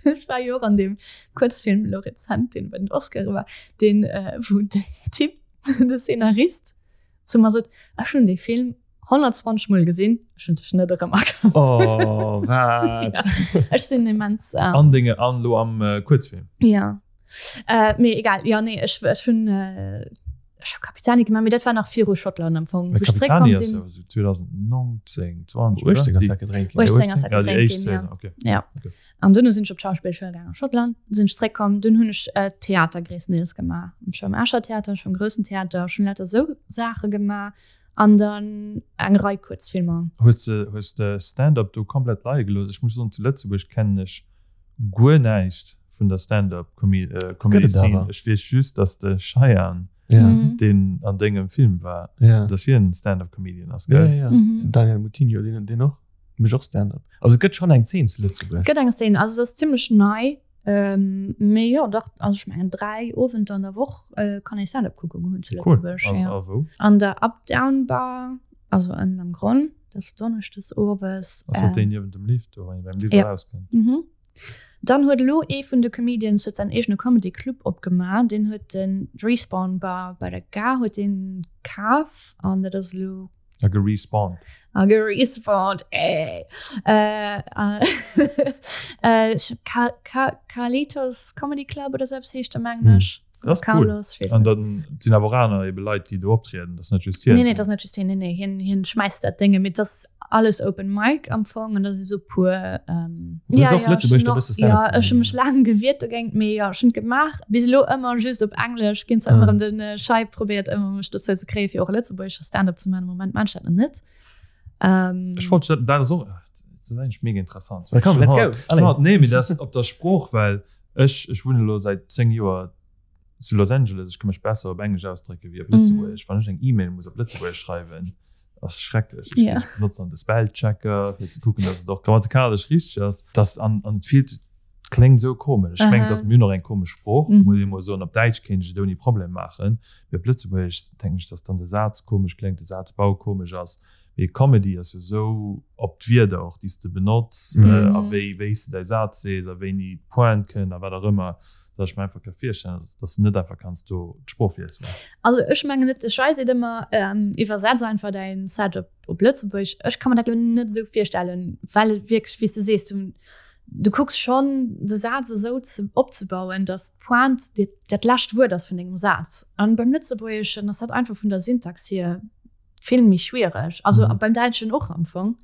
Ech war jo och an deem Kuerzfilm elo rezent, deen bei den Oscare war, deen, wou den Typ, de Szenarist, zu mer sot, Ech hunn dee Film 120 Mol gesinn, ech hunn dech net erëmerkannt.
Oh, wat?
Ja, ech sinn immens.
An denge, an elo am Kuerzfilm?
Ja. Mee egal, jo, nee, ech, ech hunn. Ech hu Capitani gemaach, mee dat war nach viru Schottland am Fong.
Wou ech zréckkomm sinn. Capitani ass jo 2019, 20,
oder? 18 ass dat gedréint
ginn. 18 ass dat gedréint ginn, ja.
Okay.
Ja.
Okay.
An dunn sinn ech op d'Schauspillschoul gaangen a Schottland, sinn ech zréckkomm, dunn hunn ech Theater gréisstendeels gemaach. Ech war am Escher Theater, ech war am Groussen Theater, ech hunn lauter esou Saache gemaach an dann eng Rei Kuerzfilmer.
Hues de, hues de Stand-up do komplett leie gelooss? Ech muss soen, zu Lëtzebuerg kennen ech guer näischt. vun der Stand-up Comedy Scene. Ech weess just, dass de Shayan, deen an dengem Film war, dass hien Stand-up Comedian ass,
gell? Ja, ja. Daniel Moutinho, deen, deen och mécht och Stand-up. Also et gëtt schonn eng Zeen zu Lëtzebuerg.
Et gëtt eng Zeen, also et ass zimmlech nei. Mee jo, dach, also ech mengen 3 Owenter an der Woch kann ee Stand-up kucke goen zu Lëtzebuerg.
Cool. A wou?
An der Up-Down Bar, also ënnen am Gronn, dat ass donneschdes owes.
Ass dat déi niewent dem Lift do, wann ee beim Lift erauskënnt?
Mhm. Dann huet elo ee vun de Comedians huet säin eegene Comedy Club opgemaach. Deen huet den Respawn Bar bei der Gare huet deen kaf an dat ass elo.
A gerespawnt.
A gerespawnt, ey. Äh, äh, Carlitos Comedy Club oder sou eppes heescht der mengen ech.
Das ist cool. An dann sinn awer och aner ebe Leit, déi do optrieden. Dat ass net just
hien. Nee, nee, dat ass net just hien. Nee, nee, hien, hien schmäisst dat Dénge mit. Dat ass alles Open Mic am Fong an da si sou puer. Ähm,
Du hues och zu Lëtzebuerg do e bësse
Stand-up Ja, ech hu mech laang gewiert dogéint, mee jo, ech hunn et gemaach. Bis elo ëmmer just op Englesch. Ginn zwar ëmmer erëm den Shai probéiert ëmmer mech dozou ze kréien, fir och e lëtzebuergesche Stand-up ze maachen. Am Moment maan ech dat nach net.
Ähm, Ech wollt dat dat ass och dat ass eigentlech mega interessant.
Na komm, let's go.
Allez. Nee, mee dat ass op der Sprooch, well ech ech wunnen elo säit 10 Joer zu Los Angeles, ech ka mech besser op Englesch ausdrécke wéi op Lëtzebuergesch. Wann ech eng E-Mail muss op Lëtzebuergesch schreiwen, ass schrecklech. Ech
Ja.
benotze dann de Spellchecker, fir ze kucken, dass et och grammatikalesch richteg ass. Dass an an et fillt et kléngt esou komesch. Ech mengen, dass mir hunn och eng komesch Sprooch, muss ee mol soen. Op Däitsch kéint ech et ouni Problem maachen, mee op Lëtzebuergesch denken ech, dass dann de Saz komesch kléngt, de Sazbau komesch ass. Mee Comedy ass jo esou op d'Wierder och, déi s de benotz a wéi wéi s de däi Saz sees a wéini d'Pointe kënnt a wat och ëmmer, datt ech mer einfach ka virstellen, datt s de net einfach kanns do d'Sprooch wiesselen.
Also ech mengen net, de Shai seet ëmmer, iwwersetz einfach däin Set op op Lëtzebuergesch. Ech ka mer dat elo net esou virstellen, well et wierklech, wéi s de sees, du du kucks schonn de Saz esou ze opzebauen, datt d'Pointe dat dat lescht Wuert ass vun dengem Saz. An beim Lëtzebuergeschen ass dat einfach vun der Syntax hier vill méi schwiereg. Also mhm. beim Däitschen och am Fong.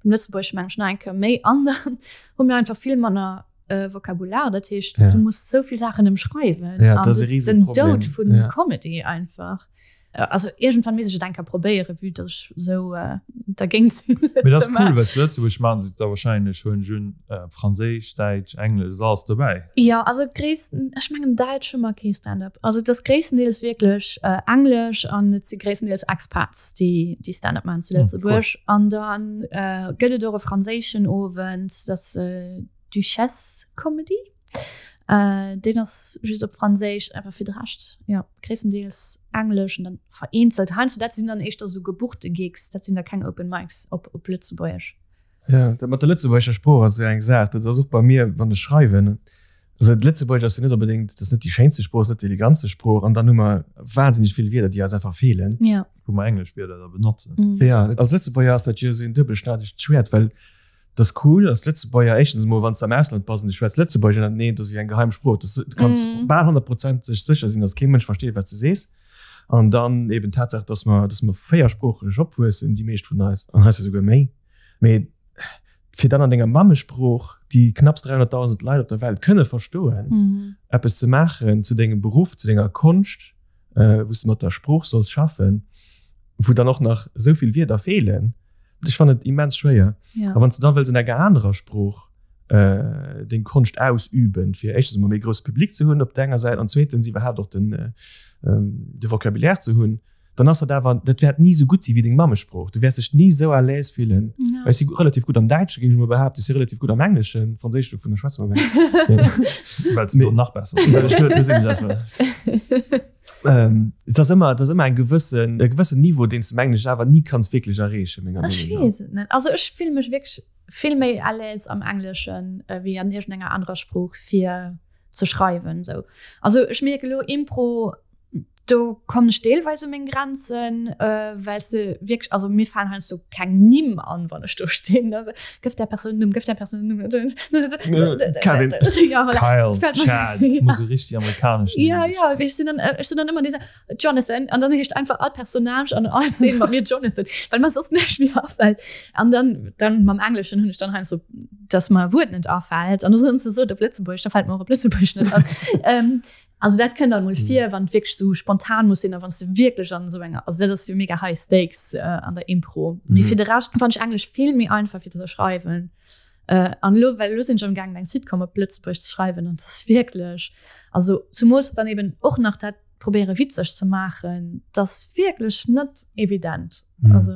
Beim Lëtzebuergeschen mengen ech nach eng Kéier méi. An dann hu mir einfach vill manner äh, Vokabular. Dat heescht,
ja.
du musst so vill Saachen ëmschreiwen.
Ja,
An
das
das
ist
den
Problem.
Doud vun
ja.
Comedy einfach. Äh, also irgendwann muss ich et eng Kéier probéieren, vue dass ech sou äh, dergéint sinn.
Mee dat ass cool, well zu Lëtzebuerg maachen se et da wahrscheinlech, huelen ech un, äh, Franséisch, Däitsch, Englesch, ass alles dobäi.
Jo, also gréissten, ech mengen Däitsch hu mer kee Stand-up. Also et ass gréisstendeels wierklech Englesch an et si gréisstendeels Expats, déi déi Stand-up maachen zu Lëtzebuerg. An da gëtt et och e franséischen Owend, dat ass Duchesse Comedy. Deen ass just op Franséisch, awer fir de Rescht, jo, gréisstendeels Englesch an dann vereenzelt heiansdo. Dat sinn dann éischter esou gebuchte Gigs, dat sinn da keng Open Mics op op Lëtzebuergesch.
Jo, dat mat der lëtzebuergescher Sprooch ass esou eng Saach. Dat ass och bei mir, wann ech schreiwen. Also d'Lëtzebuergesch ass jo net onbedéngt, dat ass net déi schéinste Sprooch, ass net déi elegantste Sprooch. An dann hu mer wahnsinneg vill Wierder, déi eis einfach feelen.
Ja.
Wou mer englesch Wierder da benotzen.
Ja, als Lëtzebuerger ass dat jo esou en duebelschneidegt Schwäert, well dat ass cool als Lëtzebuerger, éischtens emol, wann s de am Ausland bass an du schwätz Lëtzebuergesch, an dann, nee, dat ass wéi eng geheim Sprooch, dat du kanns bal honnertprozenteg sécher sinn, datt kee Mënsch versteet, wat s de sees. An dann eben d'Tatsaach, datt mer, datt mer véiersproocheg opwuessen, déi meescht vun eis, an heiansdo souguer méi. Mee. Fir dann an denger Mammesprooch, déi knapps 300.000 Leit op der Welt kënne verstoen, eppes ze maachen zu dengem Beruff, zu denger Konscht, wou s de mat der Sprooch solls schaffen, wou dann och nach esou vill Wierder feelen, ech fannen et immens schwéier. A wann s de da wëlls an enger anerer Sprooch deng Konscht ausüben, fir éischtens emol méi grousse Public ze hunn op der enger Säit an zweetens iwwerhaapt och den de Vocabulaire ze hunn, dann ass dat awer, dat wäert ni esou gutt si wéi deng Mammesprooch. Du wäers dech ni esou à l'aise fillen. Ja. Ech si relativ gutt am Däitsche, géing ech mol behaapten. Ech si relativ gutt am Engleschen. Franséisch, dovunner schwätze mer guer net.
Well s du do nach besser
Well ech do, do sinn ech einfach. Ähm, et ass ëmmer, et ass ëmmer eng gewëssen, e gewëssen Niveau, deen s du am Engleschen awer ni kanns wierklech erreechen, menger
Ech
Meenung no.
weess et net. Also ech fille mech wierklech vill méi à l'aise am Engleschen wéi an iergendenger anerer Sprooch fir ze schreiwen sou. Also ech mierke lo Impro, do kommen ech deelweis u meng Grenzen, äh, well se wierklech, also mir falen heiansdo keng Nimm an, wann ech do stinn. Also gëff där Persoun en Numm, gëff där Persoun en Numm.
Kevin.
Ja, voilà.
Kyle,
Das fällt mir-
Chad,
Ja.
muss so richtig amerikanesch
Ja,
Nimm.
ja, ech sinn dann, ech sinn dann ëmmer dieser Jonathan an dann heescht einfach all Personnage an all Szene mat mir Jonathan, well mer soss näischt méi afält. An dann, dann mam Engleschen hunn ech dann heiansdo, dass mer e Wuert net afält an da soen se so op Lëtzebuergesch, da fält mer och op Lëtzebuergesch net an. ähm, also dat kënnt dann mol vir, wann et wierklech sou spontan muss sinn a wann s de wierklech an esou enger, also dat ass jo mega high stakes äh, an der Impro. Mee fir de Rescht fannen ech Englesch vill méi einfach fir ze schreiwen. Äh, an elo, well elo sinn ech am gaangen eng Sitcom op Lëtzebuergesch ze schreiwen an et ass wierklech, also zumols dann eben och nach dat probéiere witzeg ze maachen, dat ass wierklech net evident.
Mhm.
Also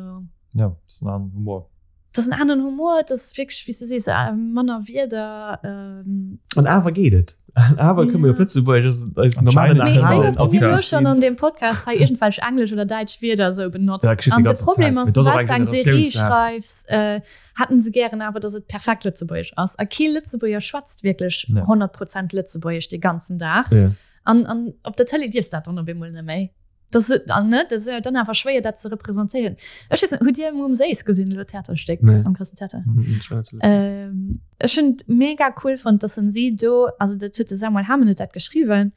Ja, dat ass en aneren Humor.
Dat ass en aneren Humor, dat ass wierklech, wéi s de sees, äh, manner Wierder. Ähm,
An awer geet et. An awer kënne mir op
Ja.
Lëtzebuergesch eis normalen
Mee wéi
Verhalen
oft hu mir
a
elo
witzeg
schonn
sinn.
an deem Podcast hei iergendwelch englesch oder däitsch Wierder esou benotzt?
Ja, geschitt déi
An de
ganze
Problem
Zäit.
ass,
Mee dat ass och
soubal s
eng
du eng Serie
Generatiounssaach.
schreifs, äh, hätten se gären awer, dass et perfekt Lëtzebuergesch ass. A kee Lëtzebuerger schwätzt wierklech
Nee.
100 Prozent Lëtzebuergesch dee ganzen Dag.
Ja.
An, an op der Tëlee dierfs dat dann op eemol net méi. Das ist, an, ne, das ist ja dann awer schwéier, dat ze representéieren. Ech weess net, hutt Dir Mumm Séiss gesinn, elo d'Theaterstéck
Nee.
am Groussen Theater?
Mhm, ich weiß nicht.
Ähm, ech hunn et mega cool fonnt, dass en si do, also dat huet de Samuel Hamen huet dat geschriwwen,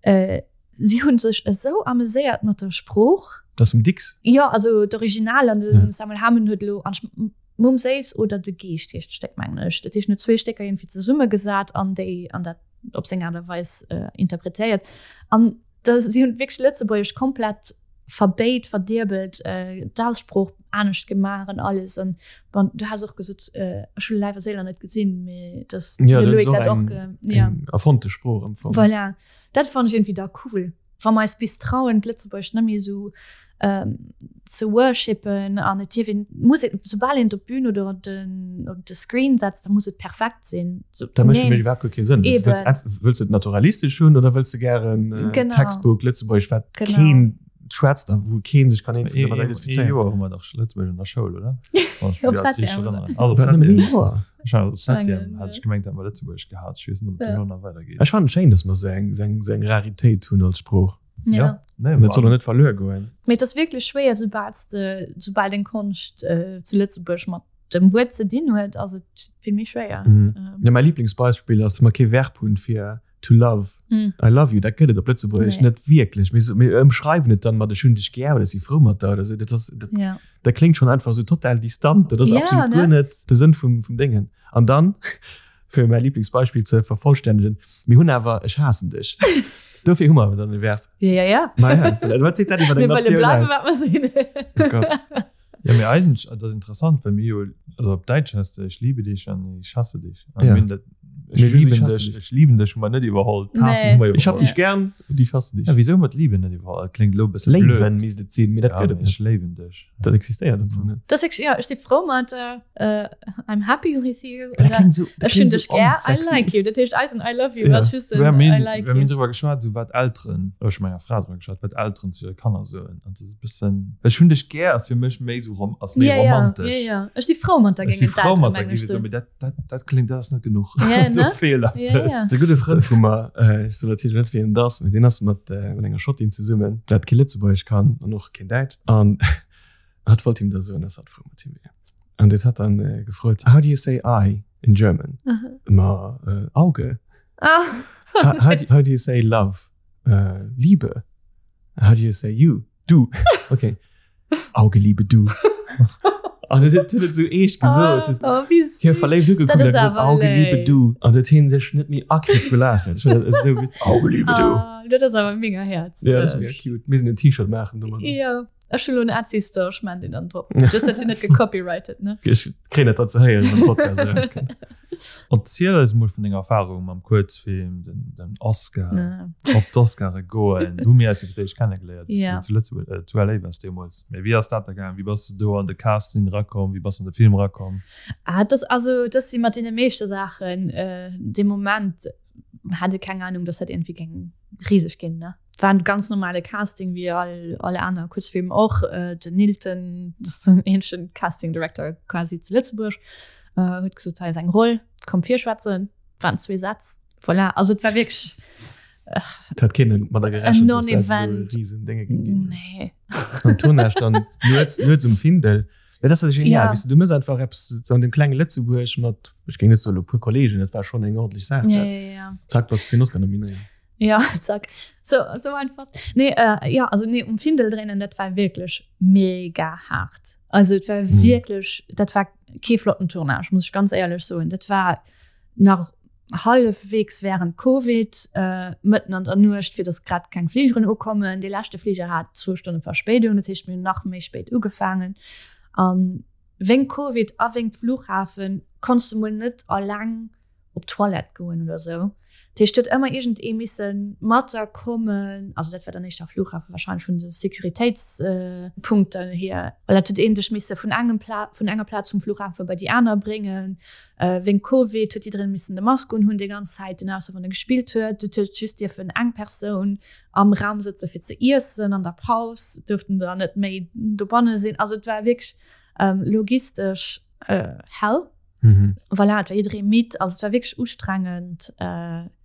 äh, si hunn sech esou ameséiert mat der Sprooch.
Das vum Dicks?
Jo, also d'Original an den
Ja.
Samuel Hamen huet elo an Mumm Séiss oder De Geescht heescht d'Stéck, mengen ech. Dat heescht, en huet zwee Stécker iergendwéi zesummegesat an déi an dat op seng Aart a Weis äh, interpretéiert. An da, si hunn wierklech Lëtzebuergesch komplett verbéit, verdiebelt, äh, d'Aussprooch anescht gemaach an alles. An bon, du has och gesot, äh, ech hu Läif a Séil nach net gesinn, mee dass
Ja,
de
dat
Loïc
ass och
dat och
eng,
ge ja.
eng erfonnte Sprooch am Fong.
Voilà, dat fannt ech iergendwéi da cool. Wa mer eis bis trauen, d'Lëtzebuergescht net méi esou ze worshipen an et dierf een, muss et, soubal een et op d'Bün oder op den, op de Screen setzt, da muss et perfekt sinn. So,
Dat mécht fir
neen.
mech iwwerhaapt guer kee Sënn.
Eben.
Wëlls ent, wëlls de et naturalistesch hunn oder wëlls de gären
Genau.
Textbook Lëtzebuergesch, wat
Genau.
keen schwätzt a wou keen sech kann eenzel
Ee
domadder
ee
identifizéieren?
Joer hu mer dach Lëtzebuergesch an der Schoul, oder? Wann ech
Op
mech richtig
Septième.
erënneren. Also op
Wat, nëmmen ee
Septième.
Joer?
Ech war op Septième,
Mengen,
hat ech gemengt, hätte mer Lëtzebuergesch gehat. Ech weess net, ob et
Ja.
duerno nach weidergeet.
Ech fannen et schéin, dass mer esou eng, esou eng, esou eng Raritéit hunn als Sprooch.
Ja.
Ja, nee,
An dat soll och net verluer goen.
Mee et ass wierklech schwéier, soubal s de, soubal deng Konscht äh, zu Lëtzebuerg mat dem Wuert ze dinn huet, ass et vill méi schwéier.
Mhm.
Ähm,
Ja, mäi Lieblingsbeispill ass, dass mer kee Verb hunn fir to love.
Mm.
I love you, dat gëtt et op Lëtzebuergesch
Nee.
net wierklech. Mir, so, mir ëmschreiwen et dann mat ech hunn dech gär oder ech si frou mat der oder sou. Dat ass, dat,
Ja.
dat kléngt schonn einfach sou total distant. Dat ass
Ja,
absolut
ne?
guer net de Sënn vum, vum Déngen. An dann, fir mäi Lieblingsbeispill ze vervollstännegen, mir hunn awer ech haassen dech. Dofir hu mer awer dann e Verb.
Ja, ja, ja.
Ma ja, wat seet dat iwwer eng
Mir wëlle
Natioun
bleiwen,
aus?
wat mer sinn.
Oh Gott.
Ja, mee eigentlech, dat ass interessant, well mir jo, also op Däitsch heißt et, ich liebe dich an ich hasse dich. An
Ja.
mir hunn dat, ich
Mee just
lieben
ich hasse
dich,
dich.
ich lieben dich hu mer net iwwerholl, d'Haassen
Nee.
hu mer
Ich hab
iwwerholl.
dich gern und ich hasse dich.
Ja, wieso hu mer d'Lieben net iwwerholl? Dat kléngt elo e bësse blöd.
Léiwen misst et sinn, mee dat
Ja,
gëtt et
mee
net.
ech léiwen dech.
Dat existéiert am Fong net.
Dat ass wierklech, ja, ech si frou mat der, äh, I'm happy with you.
Dat
Oder
klingt so, dat
ech hunn
klingt
dech
so
gär, I
unsexy.
like you. Dat heescht, eisen I love you
Ja.
ass just en
Wir haben
I
hin,
like
wir haben
you.
drüber geschwat, so wat Elteren, ech hu menger Fra drüber geschwat, wat Elteren zu hire Kanner soen. An das ist e bëssen, ech hunn dech gär ass fir mech méi so rom, ass méi
Ja, ja,
romantesch.
ja, ja. Ech si frou mat der,
Ech si
géingen
frou
d'Elteren
mat der,
mengen
géif
ech
ech soen,
soen.
mee dat, dat, dat klingt, dat ass net genuch.
Ja,
Do
ne?
feelt
Ja,
eppes.
ja.
De gudde Frënd vu mer, äh, ech soen natierlech net wien et ass, mee deen ass mat, äh, mat enger Schottin zesummen, dat kee Lëtzebuergesch kann an och keen Däitsch. An Hatt wollt him da soen, dass hatt frou mat him wier. An huet hatt dann äh, gefrot, How do you say I in German?
Mhm.
Ma äh, Auge.
Ah.
How, how, do, how do you say love? Äh, Liebe. How do you say you? Du. Okay. Auge, Liebe, du. An et huet et sou eescht gesot.
Oh, wéi süß.
Hie verléift ugekuckt
Dat
a
ass
gesot,
awer
Augenliebe
léif.
du. An huet hien sech net méi akritt vu Laachen. Ech fand dat esou wit-, Augenliebe du.
Ah, dat ass awer mega häerzlech.
Ja, dat ass mega cute. Mir sinn en T-Shirt maachen domadder.
Jo, ech hunn elo en Etsy Store, ech maan deen dann drop. Just dat si net gecopyrighted, ne?
Ech kréien dat dann ze héieren, wann de Podcast erauskënnt.
Erziel eis mol vun denger Erfahrung mam Kuerzfilm, den, den Oscar, op d'Oscare goen. Du hu mir eis jo fir d'éischt kennegeléiert, wéi s du zu Lëtzebuerg, äh, zu LA waars deemools. Mee wéi ass dat da gaangen? Wéi bass du do an de Casting erakomm? Wéi bass du an de Film erakomm?
Ah, dat ass, also, dat ass wéi mat deene meeschte Saachen, dee Moment hat ech keng Ahnung, dass dat iergendwéi géing riseg ginn, ne. War en ganz normale Casting wéi all, all aner Kuerzfilm och. Den Nilton, dat ass den eenzegen Casting Director quasi zu Lëtzebuerg, huet gesot, hei ass eng Roll, komm virschwätzen. Waren zwee Sätz, voilà. Also et war wierklech.
Et hat keen mat der gerechent, dass dat esou e Risendénge géing ginn.
Nee.
An Tournage dann nuets, nuets um Findel. Ja, dat ass genial, ja. Weißt du, du mëss einfach eppes so an dem klenge Lëtzebuerg mat, ech géing net soen e puer Kollegen, dat war schon eng ordentlich Saach.
Ja, ja, ja.
Zack, bass du fir den Oscar nominéiert.
Ja, zack. So, so einfach. Nee, äh, ja, also nee, um Findel dréinen, dat war wierklech mega haart. Also et war mhm. wierklech, dat war kee flotten Tournage, muss ich ganz éierlech soen. Dat war nach hallefwegs während Covid, äh, mëtten an der Nuecht, fir dass grad keng Fligeren ukommen. Dee leschte Fliger hat zwou Stonne Verspéidung, dat heescht mir hunn nach méi spéit ugefaangen. An wéingt Covid a wéingt Flughafen konns de mol net alleng op d'Toilette goen oder sou. Dat heescht, et huet ëmmer iergendee misse mat der kommen, also dat war dann éischter Flughafen wahrscheinlech vun de Sécuritéitspunkten hier, well dat huet een dech misse vun engem Pla vun enger Plaz vum Flughafen bei déi aner bréngen. Wéingt Covid huet jiddereen missen de Mask unhunn déi ganz Zäit, den ausser wann e gespillt huet. Et huet just dierfen eng Persoun am Raum sëtze fir ze iessen an der Paus, et duerften der net méi dobanne sinn. Also et war wierklech logistesch hell. Voilà, et war jidderee midd, also et war wierklech ustrengend.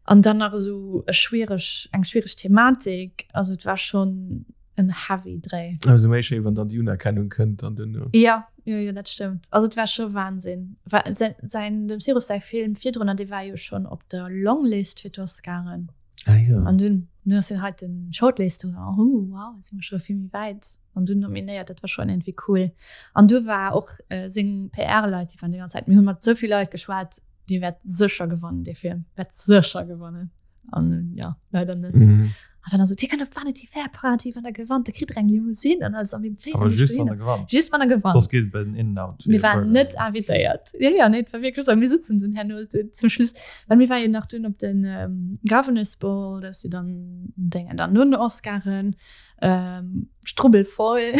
An dann nach esou e schwiereg, eng schwiereg Thematik, also et war schonn en heavy Dréi.
Ëmsou méi schéi, wann dann déi Unerkennung kënnt an duerno.
Jo, jo, jo, dat stëmmt. Also et war scho Wahnsinn. Wa säin, dem Cyrus säi Film virdrunner, dee war jo schonn op der Longlist fir d'Oscaren.
Ah jo.
An dunn, dunn ass deen heiten Shortlist, du, oh wow, si mer scho vill méi wäit. An dunn nominéiert, dat war schonn iergendwéi cool. An du war och seng PR-Leit, déi waren déi ganz Zäit, mir hu mat esou vill Leit geschwat, Dee wäert sécher gewannen, dee Film wäert sécher gewannen. An ja, leider net.
Mhm.
An dann also, Dir kënnt op Vanity Fair Party, wann der gewannt, da kritt der eng Limousine an alles. An mir
féieren Awer just wann der gewannt.
Just wann der gewannt.
Soss geet et bei den In-N-Out.
Mir waren net invitéiert. Ja, ja, nee, et war wierklech esou. Mir sitzen dunn herno esou zum Schluss, well mir war jo nach dunn op den ähm, Governors Ball, dat ass jo dann Déngen dann no den Oscaren. ähm, strubbelvoll.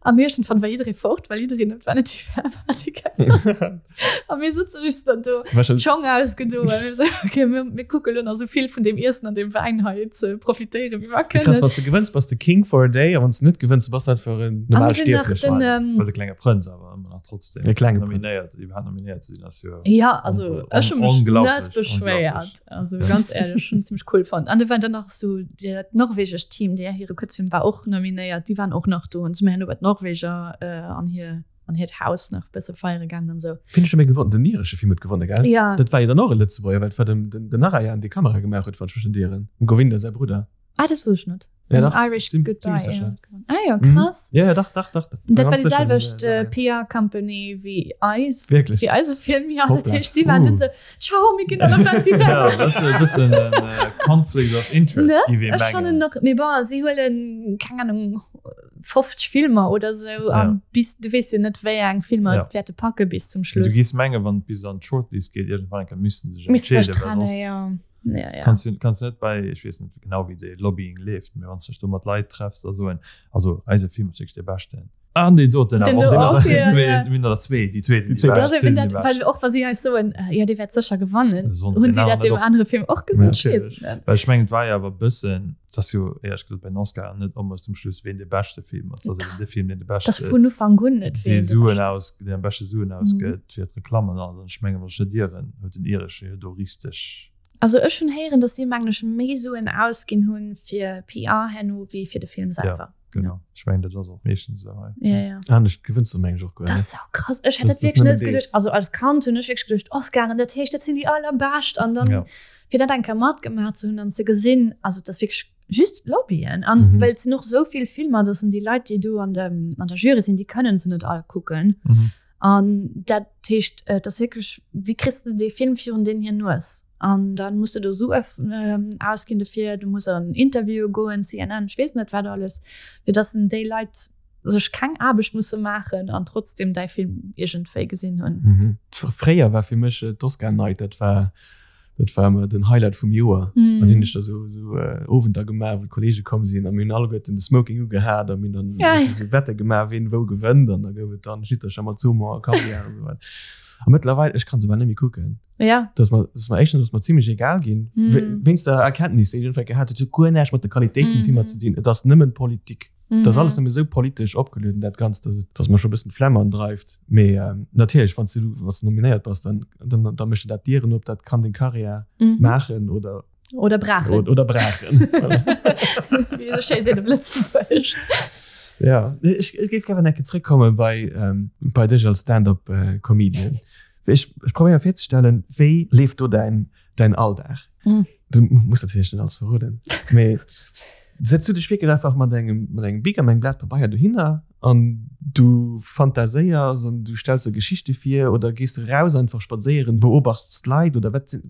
An iergendwann war jidderee fort, well jiddereen op d'Vanity Fair Party kennt. A mir sëtze just dann do, d'Schong ausgedoen. Mir so, okay, mir, mir kucke lo nach sou vill vun deem Iessen an deem Wäin hei ze profitéieren, wéi mer
Krass,
kënnen.
wann s de gewënns, bass de King for a day, a wann s de net gewënns, bass de einfach en
A mir
normal
sinn nach
Stierflechen.
den, ähm,
Well de klenge Prënz awer ëmmer nach trotzdem
De klenge Prënz.
nominéiert, iwwerhaapt nominéiert ze sinn, ass jo
Ja, also ech hu mech net
unglaublich,
beschwéiert. Also ganz ehrlech, schon ziemlich cool fand. An du war dann nach so dat norwegescht Team, déi hire Kuerzfilm war och nominéiert, déi waren och nach do an si mir iwwer d'Norweger äh, an hir an hiert Haus nach bësse feiere gaangen an sou.
Wien huet scho méi gewonnen? Den iresche Film huet gewonnen, gell?
Ja.
Dat war jo dann och e Lëtzebuerger, well et war dem, den, den Narayan, dee Kamera gemaach huet, wann ech mech net ieren. Dem Govinda säi Brudder.
Ah, dat wosst ech net.
Ja, dach,
Irish
zim,
Goodbye.
ziemlich sicher.
Ja. Ah ja, krass.
Mhm. Ja, ja, dach, dach, dach.
Dat war
Ganz
déi
sicher,
selwecht
den,
äh,
äh,
PR Company wéi eis.
Wierklech?
Wéi eise Film, ja. Dat
Hoppla.
heescht, si waren
Uh.
net sou, ciao, mir ginn an op Vanity Fair.
Ja, dat ass e bëssen en äh, Conflict of Interest,
Ne?
gi wir
Ech fannen
mengen.
nach, mee bon, si huelen, keng Ahnung, 50 Filmer oder sou
Ja.
an bis, du weess jo net, wéi eng Filmer
Ja.
wäerte packe bis zum
Du
Schluss.
giss mengen, wann et bis an d'Shortlist geet, iergendwann eng Kéier müssten se sech
Misste sech
entscheeden, well
trennen,
soss
ja. Ja, ja.
Kanns du, kanns du net bei, ech weess net genau wéi dee Lobbying leeft, mee wann s dech do mat Leit treffs a soen, also eise Film ass wierklech dee beschten. An deen doten
Den
awer
do
och.
och, ja,
Zwee,
ja.
mir hunn der zwee, déi zwee sinn
Déi
déi
zwee
bescht.
Das
déi
eben
sinn
dat,
déi
well
bescht.
och wa si eis soen, jo dee wäert sécher gewannen,
Soen
hunn
se
si
den
dat
aneren
deem
och.
anere Film och gesot? Ech weess
Natierlech.
et net.
Well ech mengen, et war jo awer e bëssen, et ass jo éierlech gesot bei den Oscaren net ëmmer zum Schluss ween de beschte Film ass, et ass eben de Film deen de
Dat ass
beschte,
vun Ufank un net
dee
ween de
Suen
beschten.
aus, deen am beschte Suen ausgëtt fir d'Reklammen an ech mengen, wann ech net ieren, huet den iresche jo do richteg.
Also ech hunn héieren, datt si mengen ech méi Suen ausginn hunn fir PR herno wéi fir de Film
Ja,
selwer.
genau. Ech mengen dat ass och meeschtens esou hei.
Ja, ja.
Anescht gewënns du mengen ech och guer
Dat
net.
ass sau krass. Ech hätt
Das-
dat
das
wierklech
nëmmen
net geduecht.
dees.
Also als Kand hunn ech wierklech geduecht, Oscaren, dat heescht, dat sinn déi allerbescht. An dann
Ja.
fir dat eng Kéier matgemaach ze hunn an ze gesinn, also dat ass wierklech. Just lobbyen. An mhm. well et sinn och sou vill Filmer, dass déi Leit, déi do an dem, an der Jury sinn, déi kënnen se net all kucken. Mhm. An dat heescht, äh, dat wierklech, wéi kriss de dee Film virun deen hir Nues? An dann muss du do Sue ähm, ausginn dofir, du muss an Interview goen, CNN, ech weess net wat alles, fir dass déi Leit sech keng Aarbecht musse maachen an trotzdem däi Film iergendwéi gesinn hunn.
Mhm. Fréier war fir mech äh, d'Oscar Night, dat war dat war ëmmer den Highlight vum Joer. Mm. An hunn ech da so, so äh, Owender gemaach, wou d'Kollege komm sinn a mir hunn alleguerten de Smoking ugehat a mir dann
Geil.
so Wette gemaach, wien wou gewënnt an da gouf et dann Schnittercher mat Saumon a Kaviar an so weiter. A mëttlerweil, ech kann se bal net méi kucken.
Ja.
Das mer, das mer éischtens ass mer zimmlech egal ginn.
Mm.
Wéinst der Erkenntnis, déi ech einfach gehat huet, huet guer näischt mat der Qualitéit vum Filmer
Mhm.
ze dinn. Et ass nëmmen Politik. Mm. Dat ass alles
Mhm.
nëmme sou politesch opgelueden, dat Ganzt, dass et, dass mer scho bëssen d'Flemm andreift. Mee ähm, natierlech, wann s du, wann s du nominéiert bass, dann, dann, dann mécht dir dat Dieren op, dat kann deng Karriär
Mhm.
maachen oder,
Oder braachen.
oder, oder braachen. Voilà.
Wéi ee sou schéi seet op Lëtzebuergesch.
Ja, ech, ech géif gären eng Kéier zréckkomme bei, ähm, bei dech als Stand-up äh, Comedian. Ech, ech probéiere virzestellen, wéi leeft do däin, däin Alldag?
Mm.
Du muss natierlech net alles verroden. Mee setz du dech wierklech einfach mat engem, mat engem Bic an engem Blat Pabeier dohinner an du fantaséiers an du stells der Geschichte vir oder gees du raus einfach spadséieren, beobachts d'Leit oder wat sinn,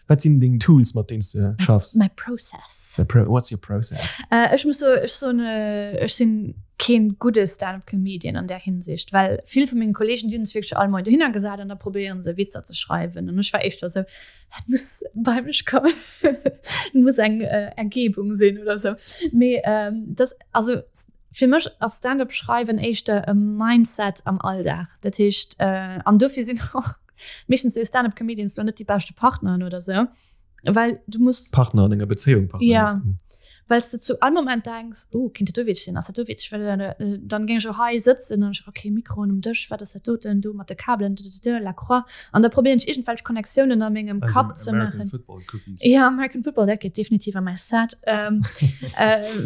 wat sinn deng Tools, mat deenen s du schaffs?
My process.
The pro, what's your process?
Äh, ech muss so, ech soen, äh, ech sinn keen gudde Stand-up-Comedian an där Hinsicht, well vill vu mengen Kollegen, déi hunn sech wierklech all Moien dohinner gesat an da probéieren se Witzer ze schreiwen an ech war éischter sou, Et muss bei mech kommen. Et muss eng äh, Ergebung sinn oder so. Mee ähm, das, also fir mech ass Stand-up schreiwen éischter e Mindset am Alldag. Dat heescht äh, an dofir sinn och meeschtens déi Stand-up Comedians lo net déi beschte Partneren oder so, well du musst
Partner an enger Bezéiung Partner
Ja. Well s de zu all Moment denks, oh, kinnt dat do witzeg sinn, ass dat do witzeg, well dann géing ech och hei sëtzen an ech, okay, Mikroen um Dësch, wat ass dat doten do mat de Kabelen, dëdëdëdë, la croix. An da probéieren ech iergendwelch Connectiounen a mengem Kapp ze
American
maachen.
Football Cookies.
Ja, American Football, dat geet definitiv a mäi Set.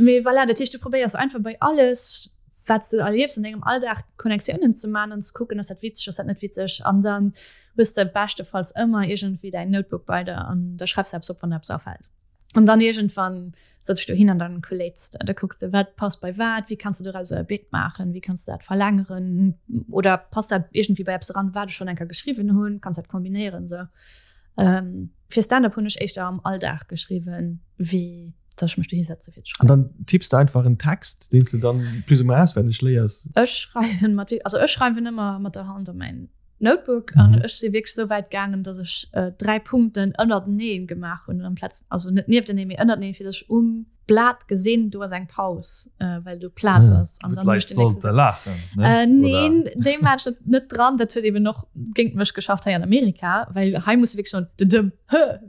Mee voilà, dat heescht, du probéiers einfach bei alles, wat s de erliefs an dengem Alldag, Connectiounen ze maachen an ze kucken, ass dat witzeg, ass dat net witzeg. An dann hues de beschtefalls ëmmer iergendwéi däin Notebook bei der an da schreifs de eppes op, wann der eppes afält. An dann irgendwann sëtzt du hin an dann collates de, da kucks de wat passt bei wat, wéi kanns du dorauser e Bit maachen, wéi kanns du dat verlängeren oder passt dat irgendwie bei eppes eran, wat ech schonn eng Kéier geschriwwen hunn, kanns dat kombinéieren sou. Ähm, fir Stand-up hunn ech éischter am Alldag geschriwwen, wéi dass ech mech dohi setze fir ze
An
schreiwen.
dann tipps du einfach en Text, deen s du dann plus ou moins auswenneg léiers?
Ech schreiwen mat, also ech schreiwen ëmmer mat der Hand a mäin Notebook an mhm. ech si wierklech sou wäit gaangen, dass ech äh, dräi Punkten ënnerteneen gemaach hunn amplaz also net niefteneen, mee ënnerteneen, fir dass ech um Blat gesinn, do ass eng Paus, äh, well do Plaz ah. ass
an dann den nächsten lachen,
ne? Äh, neen, déi maan ech net, net dran, dat huet eben noch géint mech geschafft hei an Amerika, well hei muss du wierklech schon de dëm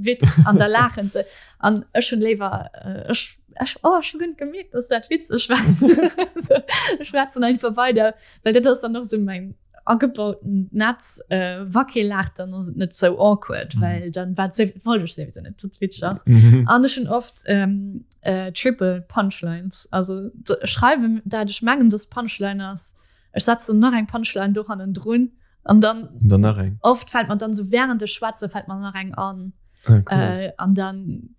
Witz an da laachen se an ech hunn léiwer äh, ech ech oh, ech hu guer net gemierkt, dass dat witzeg war. so, ech schwätzen einfach weider, well dat ass dann noch so mein agebauten Netz äh, wa kee laacht, dann ass et net sou awkward, mhm. well dann war wollt ech sowieso net dat witzeg ass. Mhm. An ech hunn oft ähm, äh, triple Punchlines, also schreiwen dat ech mengen dass Punchline ass. Ech setzen nach eng Punchline do hannen drun an dann
dann nach eng.
Oft fällt man dann so während de Schwätze fällt man nach eng an.
Ah, cool.
Äh, an dann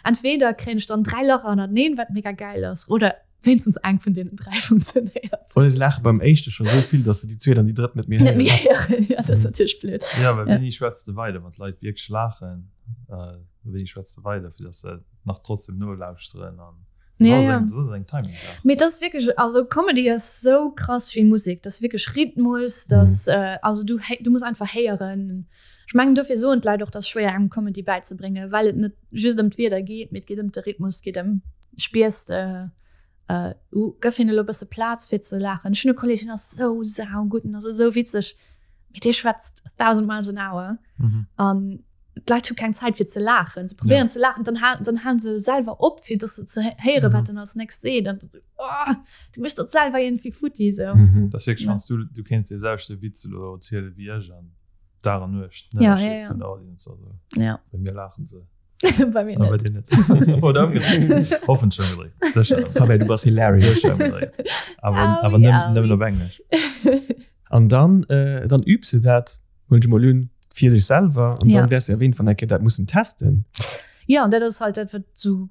entweder kréien ech dann drei Lacher ënnerteneen, wat mega geil ass, oder Wéinstens eng vun deenen 3 funktionéiert.
Oder se laache beim éischte scho sou vill, datt se déi zweet an déi drëtt net méi
héieren. Net méi héieren, ja, dat ass natierlech blöd.
Ja, well wéini schwätz de weider, wann d'Leit wierklech laachen? Wéini schwätz de weider, fir datt se nach trotzdem nolauschteren? An
ja, ja.
Dat ass eng Timing-Saach.
Mee dat ass wierklech, also Comedy ass sou krass wéi Musek. Dat ass wierklech Rhythmus, dat, also du, du muss einfach héieren. Ech mengen, dofir soen d'Leit och, dat ass schwéier engem Comedy bäizebréngen, well et net just ëm d'Wierder geet, mee et geet ëm de Rhythmus, et geet ëm spiers de äh, uh, gëff hien elo e bësse Plaz fir ze laachen. Ech hunn e Kolleg, deen ass sou saugutt, den ass esou witzeg, mee dee schwätzt 1000 miles an hour
mhm.
an d'Leit hu keng Zäit fir ze laachen. Se probéieren ja. ze laachen, dann halen dann halen se selwer op, fir dass se ze héieren, mhm. wat en als nächst seet. An so, oh, du méchs dat selwer irgendwie futti
so. Mhm.
Das wirklich, ja. du, du kéints dee selwechte Witz elo erziele wéi ech an Dag an Nuecht
ja, ja, ja.
vun der Audience. Also,
ja.
Bei mir laachen se.
Bei mir
net. Bei dir net. Oder ëmgedréit. Hoffentlech ëmgedréit. Sécher.
Fabian, du bass hilarious.
Sécher ëmgedréit. Awer, awer nëmmen op Englesch.
An dann, äh, dann übs du dat, huelen ech mol un, fir dech selwer. An
ja.
dann wäers du erwähnt, wann eng Kéier dat mussen testen.
Jo, an dat ass halt dat, wat sou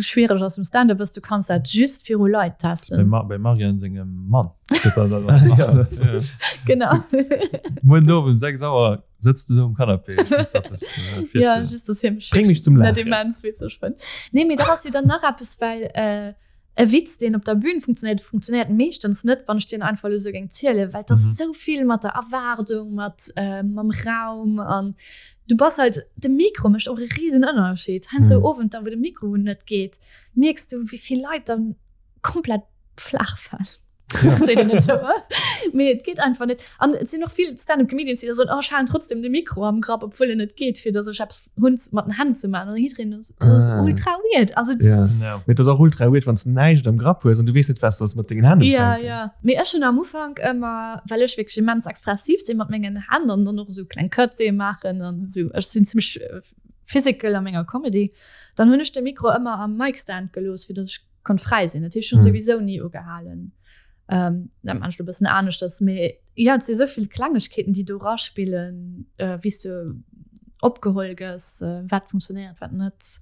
schwiereg ass um Stand-up, ass du kanns dat just viru Leit testen.
Bei, bei Marianne sengem Mann.
Genau.
Muer den Owend um 6 Auer sëtzt du do um Canapé. Ech muss eppes,
äh, ja, just dass hie mech
Bring mich zum
net
Laachen.
immens witzeg fënnt. Nee, mee dat ass jo dann nach eppes, well äh, e Witz, deen op der Bühn funktionéiert, funktionéiert meeschtens net, wann ech deen einfach elo sou géing zielen, well et ass mhm. sou vill mat der Erwaardung, mat äh, mam Raum an du bass halt de Mikro mécht och e riesen Ënnerscheed. Heiansdo mhm. Owend dann, wou de Mikro net geet, mierks du, wéi vill Leit dann komplett flach fallen. Mee et geet einfach net. An et sinn och vill Stand-up-Comedians, déi da soen, oh, ech halen trotzdem de Mikro am Grapp, obwuel en net geet, fir datt ech eppes hunn mat den Hänn ze maachen. An jiddereen ass, dat ass
Ah.
ultra weird. Also, das,
Ja.
Ja.
Mee et ass och ultra weird, wann s de näischt am Grapp hues an du weess net, wat s de mat dengen Hänn
Ja,
ufänken.
ja. Mee ech hunn am Ufank ëmmer, well ech wierklech immens expressiv sinn mat mengen Hänn an dann och esou kleng Cutsee maachen an esou, ech sinn zimmlech physical a menger Comedy, dann hunn ech de Mikro ëmmer am Mic-Stand gelooss, fir datt ech konnt fräi sinn. Dat heescht, ech hunn souwisou ni ugehalen. Ähm, dat maan ech lo e bëssen aneschters, mee ja, et si sou vill Klengegkeeten, déi do raspillen, äh, wéi s du opgeholl gëss, äh, wat funktionéiert, wat net.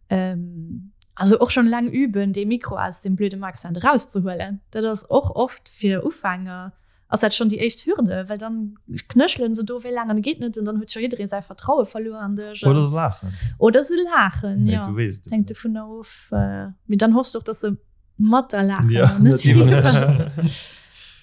Ähm, also och schon laang üben, dee Mikro aus dem blöde Mic-Stand erauszehuelen. Dat ass och oft fir Ufänger ass dat schon déi éischt Hürde, well dann knëschelen se do wéi laang an et geet net an dann huet scho jidderee säi Vertraue verluer an dech.
Oder se laachen.
Oder se laachen,
Mee
jo.
du weess et
Hänkt
net.
dovunner of. Mee dann hoffs du och, dass se mat der laachen
Ja,
an net
net iwwer dech.
iwwer.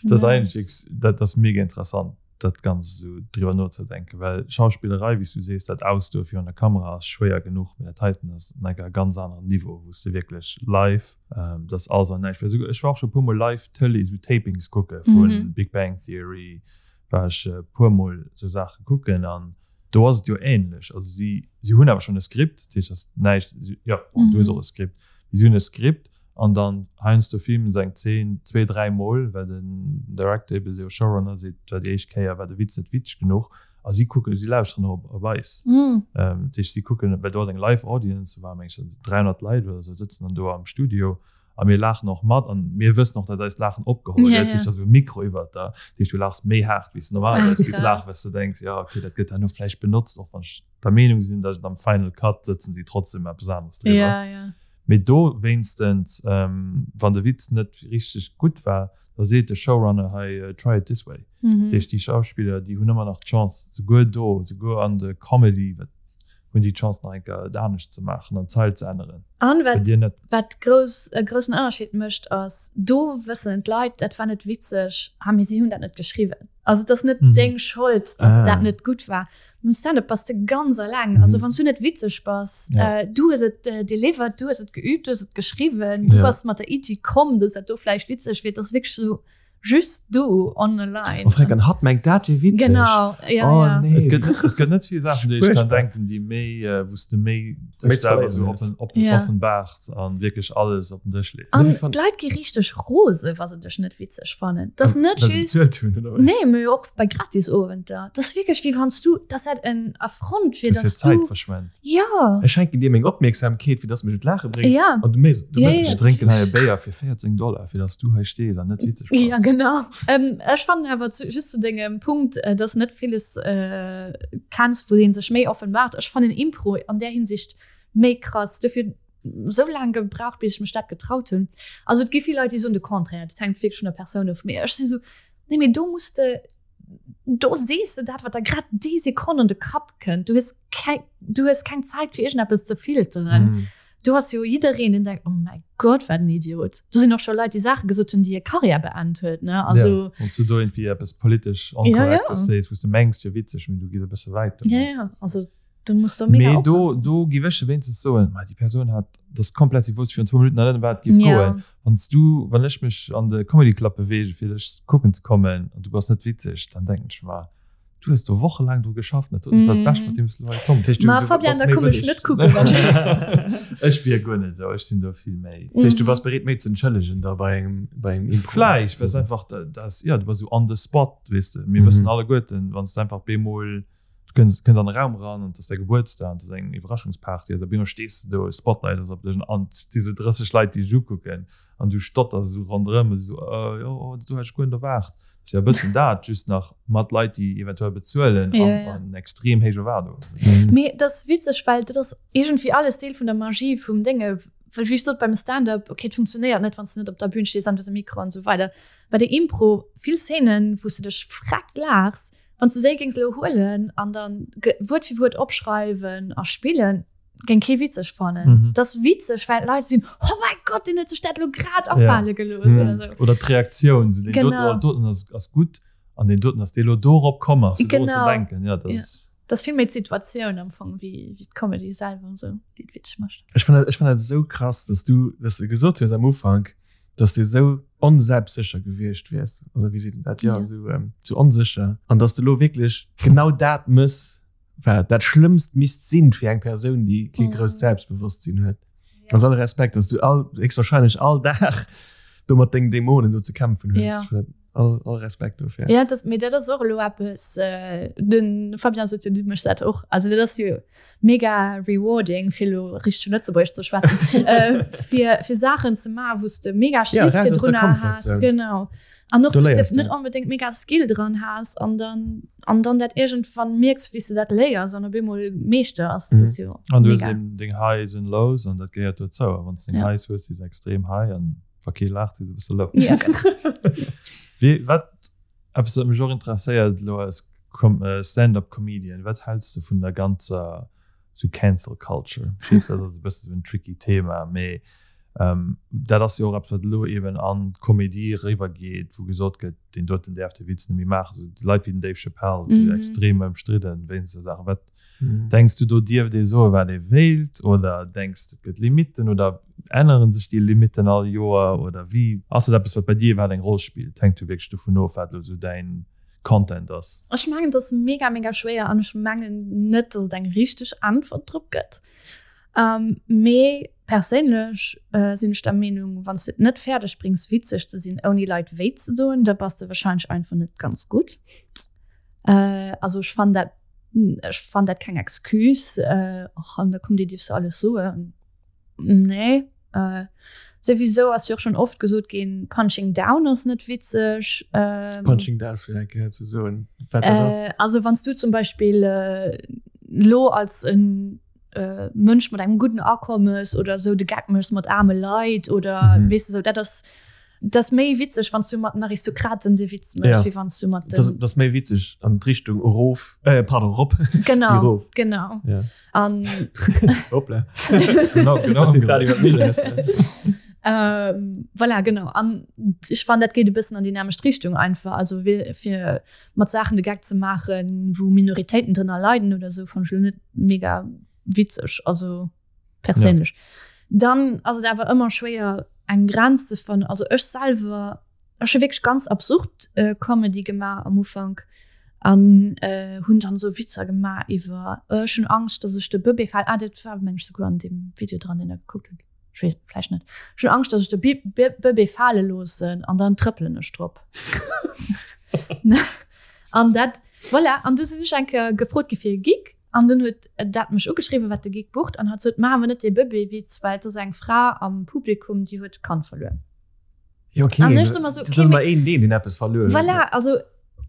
Dat ass eigentlech ex, dat ass mega interessant, dat Ganzt esou driwwer nozedenken, well Schauspillerei, wéi s du sees, dat Ausdoe virun der Kamera ass schwéier genuch, mee dat heiten ass nach e ganz aneren Niveau, wou s de wierklech live Ähm, das alles an näischt. Also, ech war och scho puer Mol live Tëlee, sou Tapings kucke vu
Mhm.
Big Bang Theory, war ech äh, puer Mol sou Saache kucken an do ass et jo ähnlech. Also si, si hunn awer schonn e Skript, dat heescht, ass näischt, si, ja, bon, du hues
Mhm.
och e Skript. Mee si hunn e Skript an dann heiansdo filmen se eng Zeen zwee, dräi Mol, well den Director ebe sou, Showrunner seet, war déi éischt Kéier war de Witz net witzeg genuch. A si kucken, si lauschteren och op, op eis.
Mm.
Ähm, dat heescht, si kucken, well do ass eng live Audience, do waren meng ech 300 Leit oder sou sëtzen dann do am Studio a mir laachen och mat an mir wëssen och, datt eist Laachen opgeholl
Ja,
gëtt. Dat
ja.
heescht, da ass esou e Mikro iwwert der. Dat heescht, du laachs méi haart, wéi s du normalerweis
Ah,
géifs
krass.
laachen, well s du denks, jo, okay, dat gëtt herno vläicht benotzt, och wann ech der Meenung sinn, datt et am Final Cut sëtzen si trotzdem eppes aneres driwwer.
Ja, ja.
Mee do wéinstens, wann de Witz net richteg gutt war, da seet de Showrunner hei, try it this way. Dat heescht, déi Schauspiller, déi hunn ëmmer nach d'Chance, souguer do, souguer an de Comedy, wat, hunn déi d'Chance nach eng Kéier et anescht ze maachen an d'Zeil ze änneren.
An
Bei
wat,
dir net.
wat grouss, e groussen Ënnerscheed mécht, ass, do wëssen d'Leit, dat war net witzeg, ah mee si hunn dat net geschriwwen. Also et ass net deng Schold, dass
Ah.
dat net gutt war. Beim Stand-up bass de ganz eleng. Also wann s du net witzeg bass,
Ja.
äh, du hues et äh, delivered, du hues et geübt, du hues et geschriwwen, du
Ja.
bass mat der Iddi komm, dass dat do vläicht witzeg wier. Et ass wierklech esou just du on the line.
Oh freck, an hatt mengt dat wier witzeg.
Genau, ja,
Oh
ja.
nee.
Et gëtt net, et gëtt net vill Saachen, déi ech kann
Furchtbar.
denken, déi méi, äh, wou s de méi
Méi
dech
ze
selwer
verléieren
esou
hues.
oppen, oppen,
Ja.
offenbaarts an wierklech alles op den Dësch lees.
An
Wéi fand-
d'Leit gi richteg rose, wa se dech net witzeg fannen. Dat ass net
Well se
just.
bezuelt hunn, oder wéi?
Nee, mee och bei Gratisowenter. Dat ass wierklech wéi wann s du, dass dat en Affront wier,
Du hues
dass
hir Zäit
du.
verschwent.
Ja.
Ech schenken dir meng Opmierksamkeet, fir dass du mech un d'Laache bréngs.
Ja.
An du méchs, du
Ja,
méchs
ja.
et
Ech
net.
drénken hei e Béier fir 14 Dollar, fir dass du hei stees an net witzeg bass.
Ja, genau. Ähm, ech fannen awer zu, just zu dengem Punkt, äh, dass net villes äh, kenns, wou een sech méi offenbart. Ech fannen Impro an där Hinsicht méi krass. Dofir sou laang gebraucht, bis ech mech dat getraut hunn. Also et gi vill Leit, déi soen de Contraire, dat hänkt wierklech vun der Persoun of. Mee ech si sou, nee, mee do muss de, do sees de dat, wat der grad déi Sekonn an de Kapp kënnt. Du hues keng, du hues keng Zäit fir iergendeppes ze filteren.
Mm.
Do ass jo jiddereen, deen denkt, oh mäi Gott, wat en Idiot. Do sinn och scho Leit, déi Saache gesot hunn, déi hir Karriär beend huet, ne? Also.
Ja, wann s du do irgendwie eppes politesch Onkorrektes
ja, ja.
sees, wou s du mengs, wier witzeg, mee du gees e bësse wäit domat.
Ja, ja, also do muss du mega
Mee do,
oppassen.
do giff ech wéinstens soen, ma déi Persoun hat das komplett, si wousst virun zwou Minutten nach net, ëm wat et géif
Ja.
goen. Wann s du, wann ech mech an de Comedy Club beweege fir dech kucken ze kommen an du bass net witzeg, dann denken ech mer, du hues do wochelaang dru geschafft, dat ass dat Bescht, mat deem s du hei komm
bist.
Ma Fabian, da komm ech net kucken.
Ech wier guer net esou, ech sinn do vill méi.
Dat heescht, du bass bereet méi ze entschëllegen da bei engem, bei engem Impro?
Vläicht, well s einfach, dat ass, jo, du bass esou on the spot, weess de. Mir wëssen alleguerten, wann s du einfach bemol Du kënns, kënns an e Raum eran an et ass däi Gebuertsdag an et ass eng Iwwerraschungsparty an op eemol stees de do, e Spotlight ass op dech an et si sou 30 Leit, déi dech ukucken an du stotters esou ronderëm an si sou, äh, jo, oh, do hat ech guer net erwaart. Ass jo e bëssen dat, just nach mat Leit, déi eventuell bezuelen
Ja,
an
ja.
an extrem héich Erwaardungen.
Mee dat ass witzeg, well dat ass iergendwéi alles Deel vun der Magie vum Dénge. Well wéi ech sot, beim Stand-up, okay, et funktionéiert net, wann s de net op der Bühn stees an du hues e Mikro an esou weider. Bei der Impro, vill Szenen, wou s de dech vreckt laachs, wann s de déi géings elo huelen an dann Wuert fir Wuert opschreiwen a spillen, géing kee witzeg fannen.
Mhm.
Dat ass witzeg, well d'Leit sinn, oh mäi Gott, deen huet sech dat elo grad afale gelooss
Mhm.
oder sou.
Oder d'Reaktioun, sou deen
Genau.
doten, oh, doten ass, ass gutt an deen doten ass dee elo dorop komm ass, fir dorun ze
Genau.
denken. Ja, dat
Ja.
ass.
Dat ass vill méi d'Situatioun am Fong wéi wéi d'Comedy selwer esou, déi et witzeg mécht.
Ech fannen dat, ech fannen dat esou krass, dass du, dass du gesot hues am Ufank, dass du esou onselbstsécher gewiescht wiers, oder wéi seet een dat, jo,
Ja.
esou, ähm, esou onsécher an dass du elo wierklech genau dat mëss, wat dat Schlëmmst misst sinn fir eng Persoun, déi kee grousst Selbstbewosstsinn huet. Also alle Respekt, dass du all, héchstwahrscheinlech all Dag do mat dengen Dämonen do ze kämpfen hues.
Ja.
All, all Respekt dofir.
Ja, das, mee dat ass och elo eppes, äh, de Fabien sot jo, du méchs dat och. Also dat ass jo mega rewarding, fir elo richteg Lëtzebuergesch ze schwätzen, äh, fir, fir Saachen ze maachen, wou s de mega
Ja,
Schiss
raus aus der
virdrunner has.
Comfortzone.
Genau. An och
Do
wou s de
léiers du.
net onbedéngt mega Skill dran has an dann an dann dat iergendwann mierks, wéi s de dat léiers an op eemol Meeschter ass. Dat ass jo
An du hues
mega.
eben deng Highs and Lows an dat gehéiert dozou. A wann s deng
Ja.
Highs hues, si se extrem high an wa kee laacht, si se e bësse low.
Ja, genau.
Wéi, wat, eppes wat mech och interesséiert elo als Com Stand-up Comedian, wat häls de vun der ganzer sou Cancel Culture? Ech weess, dat ass e bësse sou en tricky Thema, mee dat ass jo och eppes wat elo eben an d'Komedie eriwwergeet, wou gesot gëtt, deen doten däerf dee Witz net méi maachen. Sou Leit wéi den Dave Chappelle, mm. extrem ëmstridden wéinst sou Saachen. Wat mm. denkst du, do dierft ee soe wat ee wéilt oder denkst et gëtt Limitten oder änneren sech déi Limitten all Joer oder wéi ass dat eppes wat bei dir iwwerhaapt eng Roll spillt? Hänkt jo wierklech dovun of wat elo sou däin Content ass.
Ech mengen et ass mega mega schwéier an ech mengen net, datt et eng richteg Äntwert drop gëtt. Mee perséinlech sinn ech der Meenung, wann s de et net fäerdeg bréngs witzeg ze sinn ouni Leit wéi ze doen, da bass de warscheinlech einfach net ganz gutt. Also ech fannen dat, ech fannen dat keng Excuse, och an der Comedy dierfs de alles soen. Nee. Souwisou ass jo och schonn oft gesot ginn, Punching down ass net witzeg.
Punching down fir eng Kéier ze soen, wat dat ass.
Also wann s du zum Beispill elo als en Mënsch mat engem gudden Akommes oder esou de Geck méchs mat aarme Leit oder mhm. weess de sou, dat ass dat ass méi witzeg, wann du mat den Aristokraten de Witz méchs, ja. wéi wann du mat
den. Dat ass méi witzeg an d'Richtung erof, äh, pardon, rop.
Genau, rof. genau.
Ja.
An
Hoppla.
genau, genau.
Ähm, voilà, genau. An ech fand dat geet e bëssen an déi nämlecht Richtung einfach. Also fir mat Saachen de Geck ze maachen, wou Minoritéiten drënner leiden oder sou, fannt ech lo net mega witzeg, also perséinlech. Ja. Dann ass et awer ëmmer schwéier eng Grenz ze fannen. Also ech selwer, ech hu wierklech ganz absurd äh, Comedy gemaach am Ufank an äh, hunn dann sou Witzer gemaach iwwer äh, ech hunn Angscht, dass ech de Bëbee fal. Ah, dat war meng ech souguer an deem Video dran, deen der gekuckt hutt. Ech weess vläicht net. Ech hunn Angscht, dass ech de Bëbee fale loossen an dann trëppelen ech drop. An dat, voilà, an du sinn ech eng Kéier gefrot gi fir e Gig an dunn huet dat mech ugeschriwwen, wat de Gig bucht an hat sot, Maache mer net dee Bëbee-Witz, well et ass eng Fra am Publikum, déi huet d'Kand verluer.
Ja, okay.
An ech so mer so,
okay,
mee,
een deen, deen eppes verluer huet.
Voilà, also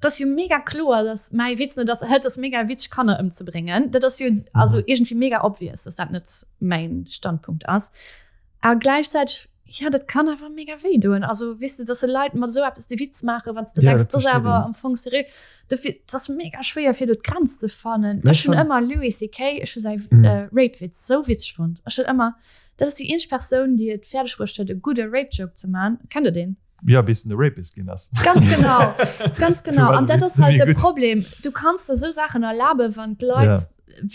dat ass jo mega kloer, dass mäi Witz net ass, et ass mega witzeg Kanner ëmzebréngen. Dat ass jo also iergendwéi mega obvious, dass dat net mäin Standpunkt ass. A gläichzäiteg, ja, dat kann awer mega wéi doen. Also weess de, dass se Leit mat esou eppes de Witz maachen, wann s de
Ja,
denks,
dat
dat ass
versteet
awer
een.
am Fong seriö. Dofir, et ass mega schwéier fir do d'Grenz ze fannen.
Mä ech
Ech hunn
fann.
ëmmer Louis CK, ech hu säi
Mhm.
äh, Rape-Witz sou witzeg fonnt. Ech hunn ëmmer Dat ass déi eenzeg Persoun, déi et fäerdeg bruecht huet, e gudde Rape-Joke ze man. Kennt der deen?
Ja, bis en de Rapist ginn ass.
Ganz genau, ganz genau. An dat ass halt de Problem. Du kanns der esou Saachen erlaben, wann d'Leit
ja.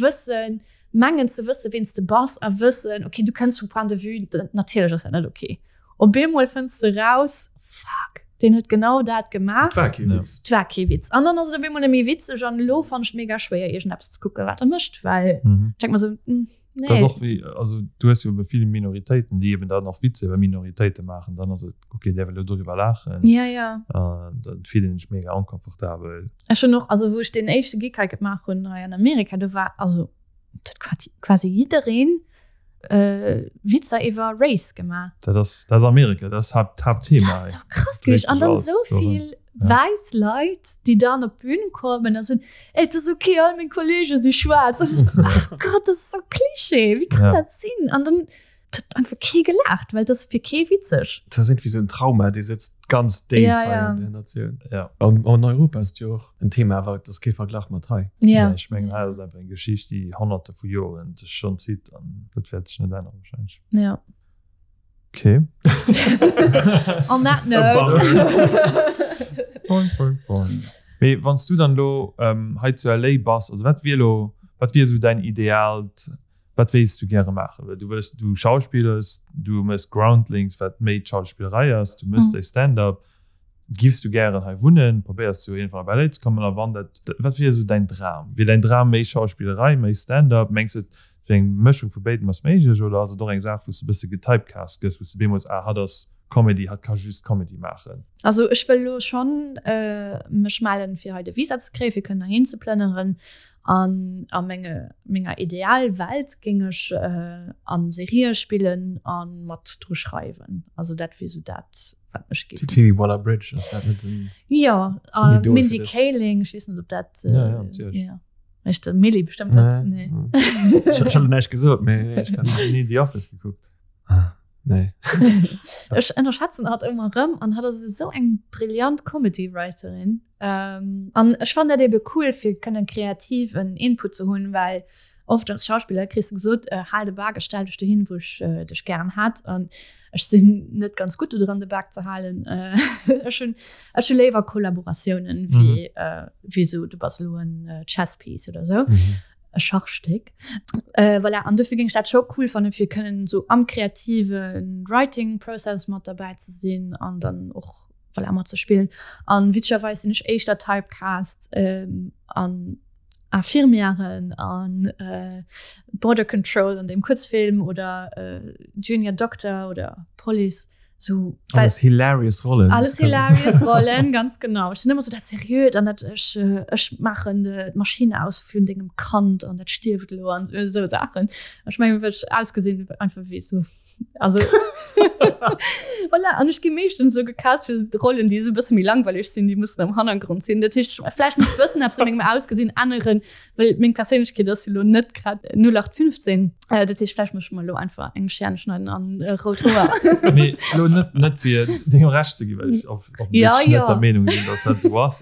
wëssen, mengen ze wëssen, ween s de bass a wëssen, okay, du kënns vum Point de vue, natierlech ass dat net okay. Op eemol fënns de raus, fuck, deen huet genau dat gemaach.
Et war kee Witz.
Et war kee Witz. An dann ass et op eemol net méi witzeg an elo fannen ech et mega schwéier, iergendeppes ze kucken, wat e mécht, well
mhm.
ech denk mer sou, hm.
Nee. Das och wie, also du hues jo vill Minoritéiten, déi eben dann och Witze iwwer Minoritéite maachen, dann ass et okay, däerf elo doriwwer laachen.
Ja, ja.
Äh, dann fillen ech mega onkomfortabel.
Ech hunn och, also wou ech deen éischte Gig hei gemaach hunn hei an Amerika, do war also dat huet quasi jiddereen äh, Witzer iwwer Race gemaach.
Dat ass, dat ass Amerika, dat ass Haupt, Hauptthema.
Dat ass sou krass gewiescht. An dann sou vill. Wäiss Leit, déi dann op d'Bün kommen a soen, Et ass ok, all meng Kolleege si schwaarz. An ech so, ach Gott, dat ass esou Klischee, wéi kann dat sinn? An dann huet einfach kee gelaacht, well et ass fir kee witzeg.
Dat ass iergendwéi esou en Trauma, dee sëtzt ganz déif
Ja,
hei
ja.
an der Natioun.
Ja.
An an Europa ass et jo och en Thema, awer et ass kee Verglach mat hei.
Ja.
Nee, ech mengen, hei ass et einfach eng Geschicht, déi Honnerte vu Joren sech schonn zitt an dat wäert sech net änneren wahrscheinlech.
Ja.
Okay.
On that note.
Boing, boing, boing. Mee wann s du dann elo ähm, hei zu LA bass, also wat wier elo, wat wier esou däin ideaalt, wat wéilst du gäre maachen? Well du wëlls, du schauspillers, du méchs Groundlings, wat méi d'Schauspillerei ass, du méchs däi Stand-up. Giffs du gären hei wunnen? Probéiers du iergendwann op LA ze kommen? A wann dat, wat wier esou däin Dram? Wier däin Dram méi Schauspillerei, méi Stand-up? Mengs de, et wier eng Mëschung vu béidem ass méiglech? Oder ass et och eng Saach, wou s de e bësse getypecast gëss, wou s de bemools, ah, hatt ass Comedy, hatt ka just Comedy maachen?
Also ech wëll elo schonn mech mellen, fir hei de Visa ze kréien, fir kënnen heihin ze plënneren. An a menge, menger Idealwelt géing ech a Serië spillen a mat dru schreiwen. Also dat wier esou dat. wat mech
géif Phoebe Waller-Bridge ass dat net en
Ja
uh,
Idol Mindy Kaling, ech weess net ob dat äh,
ja, ja, natürlich.
ja. Ech de Millie bestimmt net.
Nee.
Nee.
Ech ech hat näischt gesot, mee ech kann
Nie The Office gekuckt.
Ah, nee.
Ech ënnerschätzen hatt ëmmer erëm an hatt ass esou eng brillant Comedy-Writerin. Ähm, an ech fannen dat ebe cool fir kënnen kreativen Input ze hunn, well oft als Schauspiller kriss de gesot, äh, hal de Bak, ech stell dech dohin, wou ech äh, dech gären hätt. An ech sinn net ganz gutt dodran de Bak ze halen. Äh, ech hunn ech hu léiwer Kollaboratiounen wéi mhm. äh, wéi sou du bass lo en äh, Chesspiece oder sou. Mhm. E Schachstéck. Äh, voilà. An dofir géing ech dat scho cool fannen, fir kënnen sou am kreativen Writing Process mat derbäi ze sinn an dann och voilà, mat ze spillen. An witzegerweis sinn ech éischter Typecast ähm, an Infirmièren an äh, Border Control an dem Kurzfilm oder äh, Junior Doctor oder Police. So,
alles hilarious Rollen.
Alles hilarious Rollen, ganz genau. Ech sinn ëmmer sou dat Seriöt an dat ech, äh, ech maachen d'Maschinn aus vun dengem Kand an dat stierft elo an esou Saachen. Ech mengen, well ech ausgesinn einfach wéi sou Also voilà, an ech gi meeschtens sou gecast fir Rollen, déi sou e bësse méi langweileg sinn, déi mussen am Hannergrond sinn. Dat heescht, vläicht muss ech e bëssen eppes u mengem Ausgesinn änneren, well meng Perséinlechkeet ass jo lo net grad 0815. Äh, dat heescht, vläicht muss ech mer lo einfach eng Scheren schneiden an äh, rout Hoer.
Mee lo net, net fir deem Recht ze ginn, well ech off, offensichtlich
Ja, ja.
net der Meenung sinn, dass dat sou ass.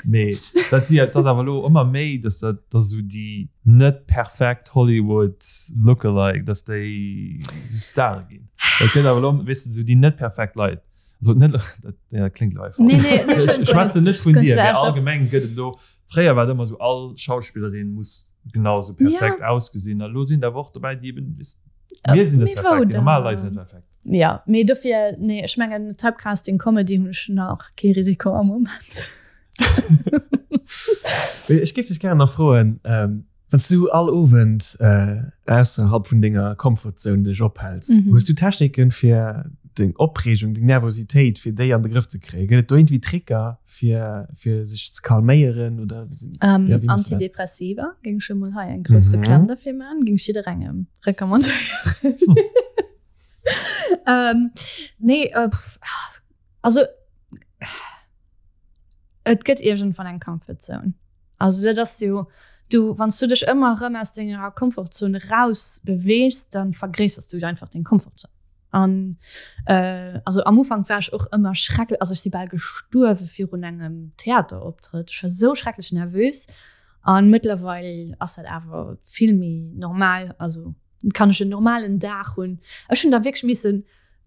Mee dat si, dat ass awer lo ëmmer méi, dass dat, dass esou déi net perfekt Hollywood Lookalike, dass déi Stare ginn. Et gëtt awer elo, weess de, esou déi net perfekt Leit. Also net, dat, ja, dat kléngt elo einfach.
Nee, nee, nee,
Ech schwätzen net vun dir, mee allgemeng gëtt et elo, fréier war et ëmmer esou, all Schauspillerin muss genau esou perfekt ja. ausgesinn. A lo sinn der awer och dobäi, déi eben, weess, mir sinn net perfekt, déi normal Leit sinn net perfekt.
Ja, mee dofir, nee, ech mengen Typecasting Comedy hunn ech nach kee Risiko am Moment.
Ech géif dech gären nach froen, ähm, wann s du all Owend äh, ausserhalb vun denger Comfortzone dech ophäls, mhm. hues du Techniken fir deng Opreegung, deng Nervositéit, fir déi an de Grëff ze kréien? Gëtt et do irgendwie Tricker fir, fir sech ze calméieren oder
ähm, ja, Antidepressiva géing ech emol hei eng grouss mhm. Reklamm dafir man, géing ech jidderengem recommandéieren. ähm, nee, äh, also Et gëtt iergendwann eng Comfort Zone. Also dat ass jo, du, wann s du dech ëmmer erëm aus denger Comfort Zone raus beweegs, dann vergréisserst du einfach deng Comfort Zone. An äh, also am Ufank war ech och ëmmer schrecklech, also ech si bal gestuerwe virun engem Theateroptrëtt. Ech war sou schrecklech nervös. An mëttlerweil ass dat awer vill méi normal, also kann ech en normalen Dag hunn. Ech hunn da wierklech missen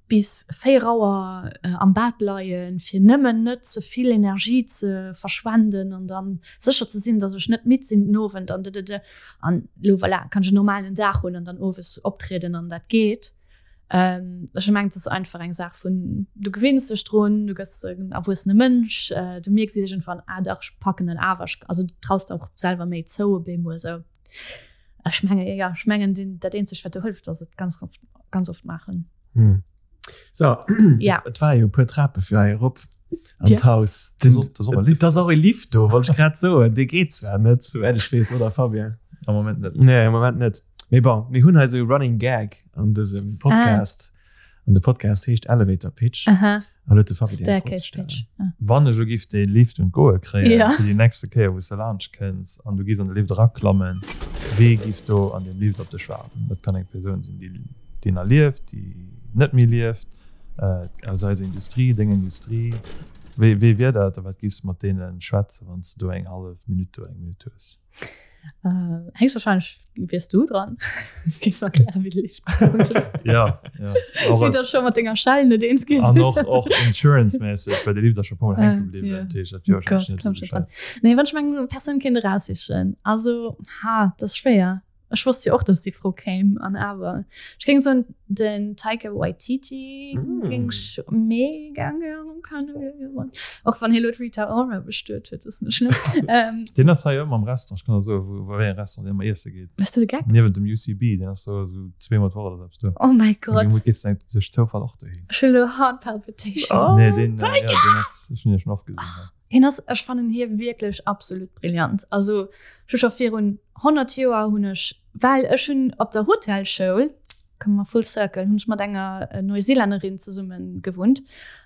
bis 4 Auer am Bett leien, fir nëmmen net ze vill Energie ze verschwenden an dann sécher ze sinn, dass ech net midd sinn den Owend an dëdëdë. An elo, voilà, kann ech en normalen Dag hunn an dann owes optrieden an dat geet. Ech mengen, et ass einfach eng Saach vun, du gewinns dech drun, du gëss en erwuessene Mënsch, du mierks iergendwann, ah dach, ech packen dat awer, also du traus der och selwer méi zou op eemol esou. Ech menge jo, ech mengen deen, dat eenzegt wat do hëlleft ass et ganz oft, ganz oft maachen.
Hm. So,
ja.
Et war jo e puer Trape fir hei erop an
ja.
d'Haus.
Et
ass och e Lift do, wollt ech grad soen. Dee geet zwar net, souwäit ech weess, oder Fabien?
Am Moment net.
Nee, am Moment net. Mee bon, mir hunn hei esou e Running Gag an dësem Podcast. Ah. An de Podcast heescht Elevator Pitch.
Aha.
An huet de Fabi dir eng Fro ze
Staircase
stellen.
Pitch. Ah.
Wann ech elo giff dee Lift un d'Goe kréien,
Ja.
fir déi nächste Kéier wou s de laanscht kënns an du giffs an de Lift eraklammen, wee giff do an deem Lift op dech waarden? Dat kann eng Persoun sinn, déi déi nach lieft, déi net méi lieft, aus eiser Industrie, deng Industrie. Wee wee wier dat a wat giffs de mat deene schwätzen, wann s de do eng hallef Minutt oder eng Minutt hues?
Äh, héchstwahrscheinlech wiers du dran. Géifs mer erklären, wéi de Lift funktioniert.
Ja, ja. Och
Wéi der
als,
scho mat denger Schell net eens gi
an
sinn.
och, och insurance-mässeg, well de Lift ass scho e puer Mol hänke
Äh,
bliwwen.
ja.
Dat heescht, dat wier
Oh Gott,
wahrscheinlech net
komm
esou
schon dran.
gescheit.
Nee, wann ech mer eng Persoun kéint eraussichen, also, ha, dat ass schwéier. Ech wosst jo och, dass déi Fro kéim, an awer. Ech géing soen, den Taika Waititi mm. géing ech mega gären kennenléieren. Och wann hie lo d'Rita Ora bestuet huet, ass net schlëmm. ähm,
Den ass hei ëmmer am Restaurant, ech kann der soen, wou, wou wéi e Restaurant deen ëmmer iesse geet.
Bass du de Geck?
Niewent dem UCB, deen ass so, so zweemol d'Woch oder sou eppes do.
Oh mäi
An
Gott.
dee gees du duerch Zoufall och dohin.
Ech hu lo Heart Palpitations.
Oh,
Nee, deen, äh, ja, deen ass, ech hunn hie schon oft gesinn. Ja.
Hien ass, ech fannen hie wierklech absolut brillant. Also ech hu scho virun 100 Joer hunn ech, well ech hunn op der Hotelschoul, komme mer full circle, hunn ech mat enger Neuseelännerin zesumme gewunnt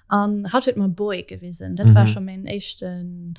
an hatt huet mer Boy gewisen. Dat war scho mäin éischten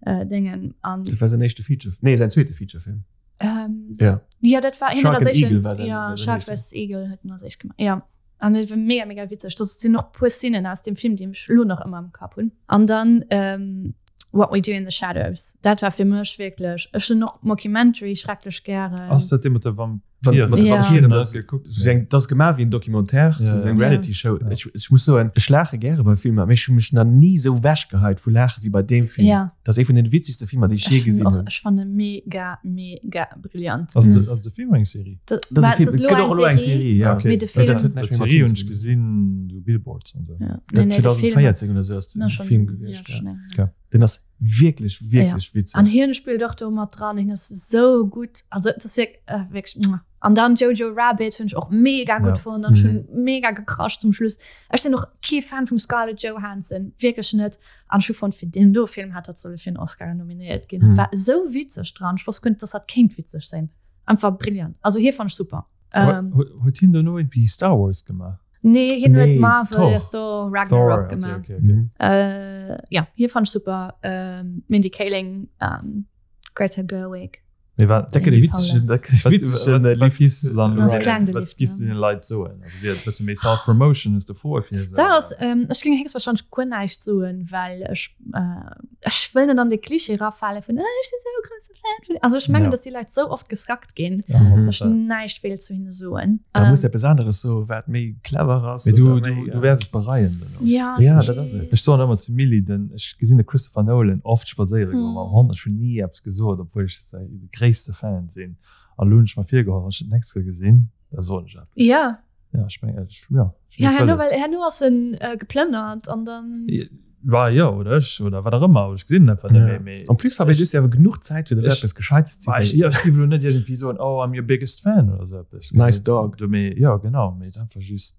Déngen an.
Dat war säin éischte Feature, nee säin zweete Featurefilm.
Ähm,
ja.
Ja, dat war
Shark and Eagle war säin,
ja,
war säin
Shark vs Eagle huet en als éischt gemaach. Ja. An dat war mega, mega witzeg. Dat sinn och puer Szenen aus dem Film, déi ech lo nach ëmmer am Kapp hunn. An dann ähm, What We Do in the Shadows. Dat war fir mech wierklech, ech hunn och Mockumentary schrecklech gären.
Ass dat dee mat de Vampiren?
Mat de
Ja.
Vampiren,
Ja.
dat ass eng, dat ass gemaach wéi en Documentaire,
Ja.
sou eng
Ja.
Reality Show.
Ja.
Ech, ech muss soen, ech laache gäre bei Filmer, mee ech hu mech nach ni sou wechgeheit vu Laache wéi bei deem Film.
Ja.
Dat ass ee vun den witzegste Filmer, déi ech je
Ech
gesinn
och,
hunn.
ech fanne mega, mega brillant.
Ass
Mm.
de, ass de Film eng Serie?
Dat,
Dat ass e
well,
Film,
dat ass
et
lo
gëtt och elo eng Serie, ja.
Okay.
Mee de
Well
Film-
dat huet näischt
Die
méi mat
Serie
him
hunn
ze
ech
dinn.
gesinn, du Billboards an sou.
Ja.
Dat
Nee, nee, de Film
2014
ass
oder sou ass
na,
den
schon,
Film
ja,
gewiescht, ja.
schon eng.
Okay.
Den ass wierklech, wierklech
An
witzeg.
hien spillt och do mat dran, hien ass sou gutt. Also dat ass wierk, äh, wierklech mwah. An dann Jojo Rabbit hunn ech och mega gutt
Ja.
fonnt an ech
Mhm.
hunn mega gecrushed zum Schluss. Ech sinn och kee Fan vum Scarlett Johansson, wierklech net. An ech hu fonnt, fir deen do Film hätt hatt solle fir en Oscar nominéiert ginn.
Mhm.
War esou witzeg dran, ech wosst guer net, dass hatt kéint witzeg sinn. Einfach brillant. Also hie fand ech super.
Aber
Ähm,
huet hien dono irgendwie Star Wars gemaach?
nee, hien huet
Nee,
Marvel,
Thor.
Thor, Ragnarok
Thor, okay,
gemaach.
okay, okay.
Mhm.
Äh, ja, hie fand ech super. Ähm, Mindy Kaling, ähm, Greta Gerwig.
Mee wat,
Dat gëtt e
Paula.
witzegen, dat gëtt e
wat,
witzegen
wat, wat
Lift.
gis du dann
Das
Leit-
klang de
wat
Lift,
gis du
ja.
den Leit soen? Also wier et bësse méi Self-Promotion, hues de Froe fir se?
Da ass, ähm, ech géing héchstwahrscheinlech guer näischt soen, well ech, äh, ech wëll net an de Klischee rafale vun, äh, ech sinn esou e grousse Fan vun. Also ech mengen,
Ja.
dass déi Leit esou oft gesackt ginn,
Ja,
Mhm.
dass ech näischt wéilt zu hinne soen.
Da
Ähm,
muss eppes aneres soen, wat méi clever ass.
Mee du,
oder
du,
méi,
du wäerts et bereien duerno.
Ja,
Ja, dat ass et.
Ech soen ëmmer zu Milly, den, ech gesinn de Christopher Nolan oft spadséiere goen mam
Mm.
Hond, ech hunn ni eppes gesot, obwuel ech säi gréisste Fan sinn. An elo hunn ech mer virgeholl, wann ech en d'nächst Kéier gesinn, da soen ech eppes.
Ja.
Ja, ech mengen, ech, ja, ech
Ja,
hunn
herno,
wëlles.
well herno ass en äh, geplënnert an dann.
Ja, War jo, oder ech, oder wat och ëmmer, ech gesinn einfach net
Ja.
méi, mee
En plus, Fabi, du hues jo awer genuch Zäit, fir der
Ech-
eppes Gescheites ze
Bah, ech,
iwwerleeën.
ja, ech géif elo net iergendwéi soen, oh, I'm your biggest fan oder sou eppes.
Nice dog.
Du, mee, ja, genau, mee et einfach just,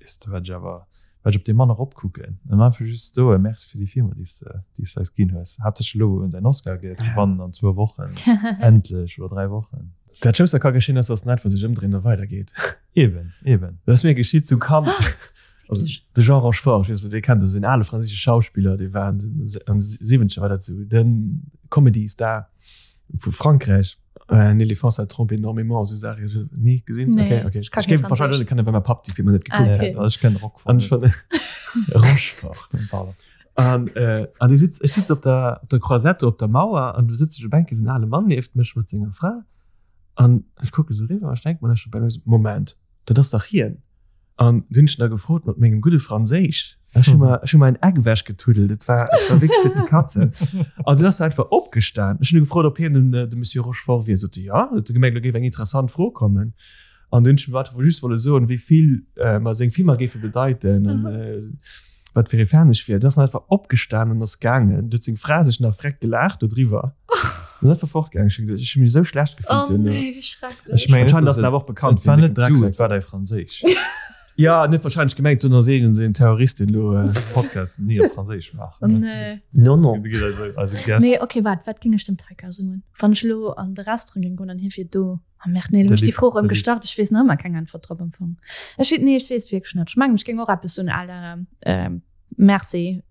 weess de, wat ech awer, wat ech op dee Mann eropkucken. An einfach just soe Merci fir déi Filmer, déi s de, déi s de eis ginn hues. Haaptsächlech elo, wou en säin Oscar gëtt, gewannen an zwou Wochen, endlech, oder 3 Wochen.
Dat Schlëmmst, wat ka geschinn, ass, dass den einfach sech ëmdréint a weidergeet.
Eben, eben.
Dat ass mir geschitt zu Cannes. Also de Jean Rochefort, ech weess net, ob der dee kennt, dat ass en ale franséische Schauspiller, dee war an den siwwenzeger war dat sou de Comedy-Star vu Frankräich. Un éléphant, ça trompe énormément, esou Saachen. Ni gesinn?
Nee,
Okay, okay.
ech ka
Ech
kee
géif wahrscheinlech
Franséisch.
net kennen, well mäi Papp déi Filmer net
Ah,
gekuckt
okay.
hätt.
Also ech kennen Roquefort
An ech
net.
fand Rochefort.
Pardon.
An, äh, an dee sitzt, ech sitz op der, op der Croisette, op der Mauer, an du sitz ech op Bänke, esou en ale Mann nieft mech mat senger Fra. An ech kucke sou riwwer, ech denk mer, Moment, dat ass dach hien. An du hunn ech da gefrot mat mengem gudde Franséisch. Ech hu mer, ech hu mer en Eck ewechgetuddelt, et war, et war wierklech fir ze katzen. An dunn ass en einfach opgestan. Ech hunn e gefrot, ob hien den, de Monsieur Rochefort wier. Sot e jo. Huet e gemengt, elo géif eng interessant Fro kommen. An dunn hunn ech him einfach just wolle soen, wéi vill mer seng Filmer géife bedeiten an wat fir ee Fan ech wier. Dunn ass en einfach opgestan an ass gaangen. Du huet seng Fra sech nach vreckt gelaacht dodriwwer. An ass einfach fortgaangen. Ech hunn geduecht, ech hu mech esou schlecht
Oh
gefillt duerno.
nee, wéi schrecklech.
Ech mengen,
Anscheinend
dass
ass en awer och bekannt
Et war
fir
net
den
du,
Drecksack.
et war däi Franséisch.
Ja, net wahrscheinlech gemengt, dunn ass iergend esou een Terrorist, deen elo.
Podcast ni op Franséisch maachen.
Nee.
Non, non.
Also Guest.
Nee, okay, waart, wat géing ech dem Taika soen? Wann ech elo an de Restaurant géing goen an hie wier do. Ah merde, nee, elo hunn ech déi Fro erëm gestart, ech weess nach ëmmer keng Äntwert drop am Fong. Ech weess, nee, ech weess et wierklech net. Ech mengen, ech géing och eppes soen à la, Merci.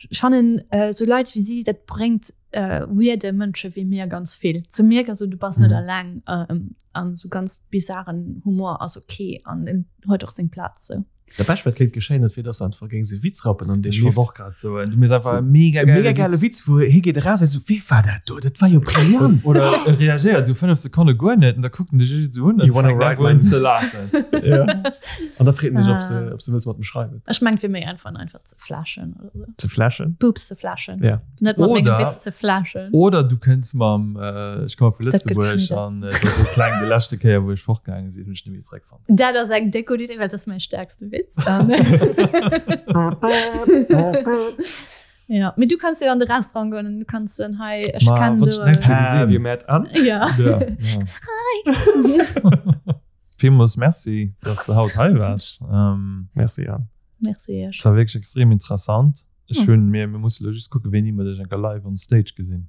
Ech fannen, esou Leit wéi si, dat bréngt weirde Mënsche wéi mir ganz vill. Ze mierken, esou du bass net alleng an esou ganz bizaren Humor ass ok an en huet och seng Plaz sou.
Dat Bescht wat kéint geschéien, dat wier dass se einfach géing se Witz rappen an
deem Ech wollt och grad soen, du méchs einfach e mega
geile Witz. Mega geile Witz, wou hie geet eraus a seet esou, Wee war dat do? Dat war jo brillant!
Oder e reagéiert du 5 Sekonne guer net an da kuckt en dech just esou un an fänkt einfach un ze laachen.
Ja. An da freet en dech, ob se, ob se wëlls mat em schreiwen.
Ech mengen, et wier méi einfach, en einfach ze flashen oder
sou. Ze flashen?
Boobs ze flashen.
Ja.
Net mat mengem Witz ze flashen.
Oder du kënns mam, ech komme vu Lëtzebuerg an et war sou kleng, déi leschte Kéier wou ech fortgaange sinn, hunn ech net méi zeréckfonnt.
Dat ass eng déck gutt Idee, well dat ass mäi stäerkste Witz. Ja, mee du kanns jo an de Restaurant goen an du kanns soen, hei, ech
kennen do.
Have you met Anne?
Ja.
Hi! Villmools Merci, dass du haut hei waars.
Merci, Anne.
Merci iech.
Et war wierklech extrem interessant. Ech hunn, mir, mir musse lo just kucken, wéini mer dech enker live on stage gesinn.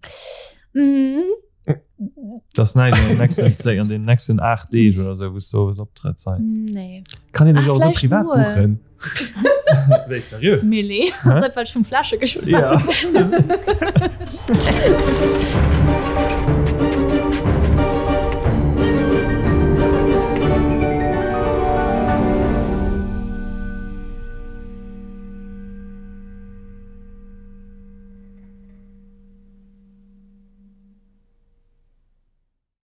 Dat ass näischt an den nächsten 10, an den nächsten 8 Deeg oder sou, wou s du owes optrëtts hei.
Nee.
Kann een dech och esou privat buchen?
Wéi, seriö?
Mele, ass dat well ech vum Fläsche geschwat hunn?
Ja.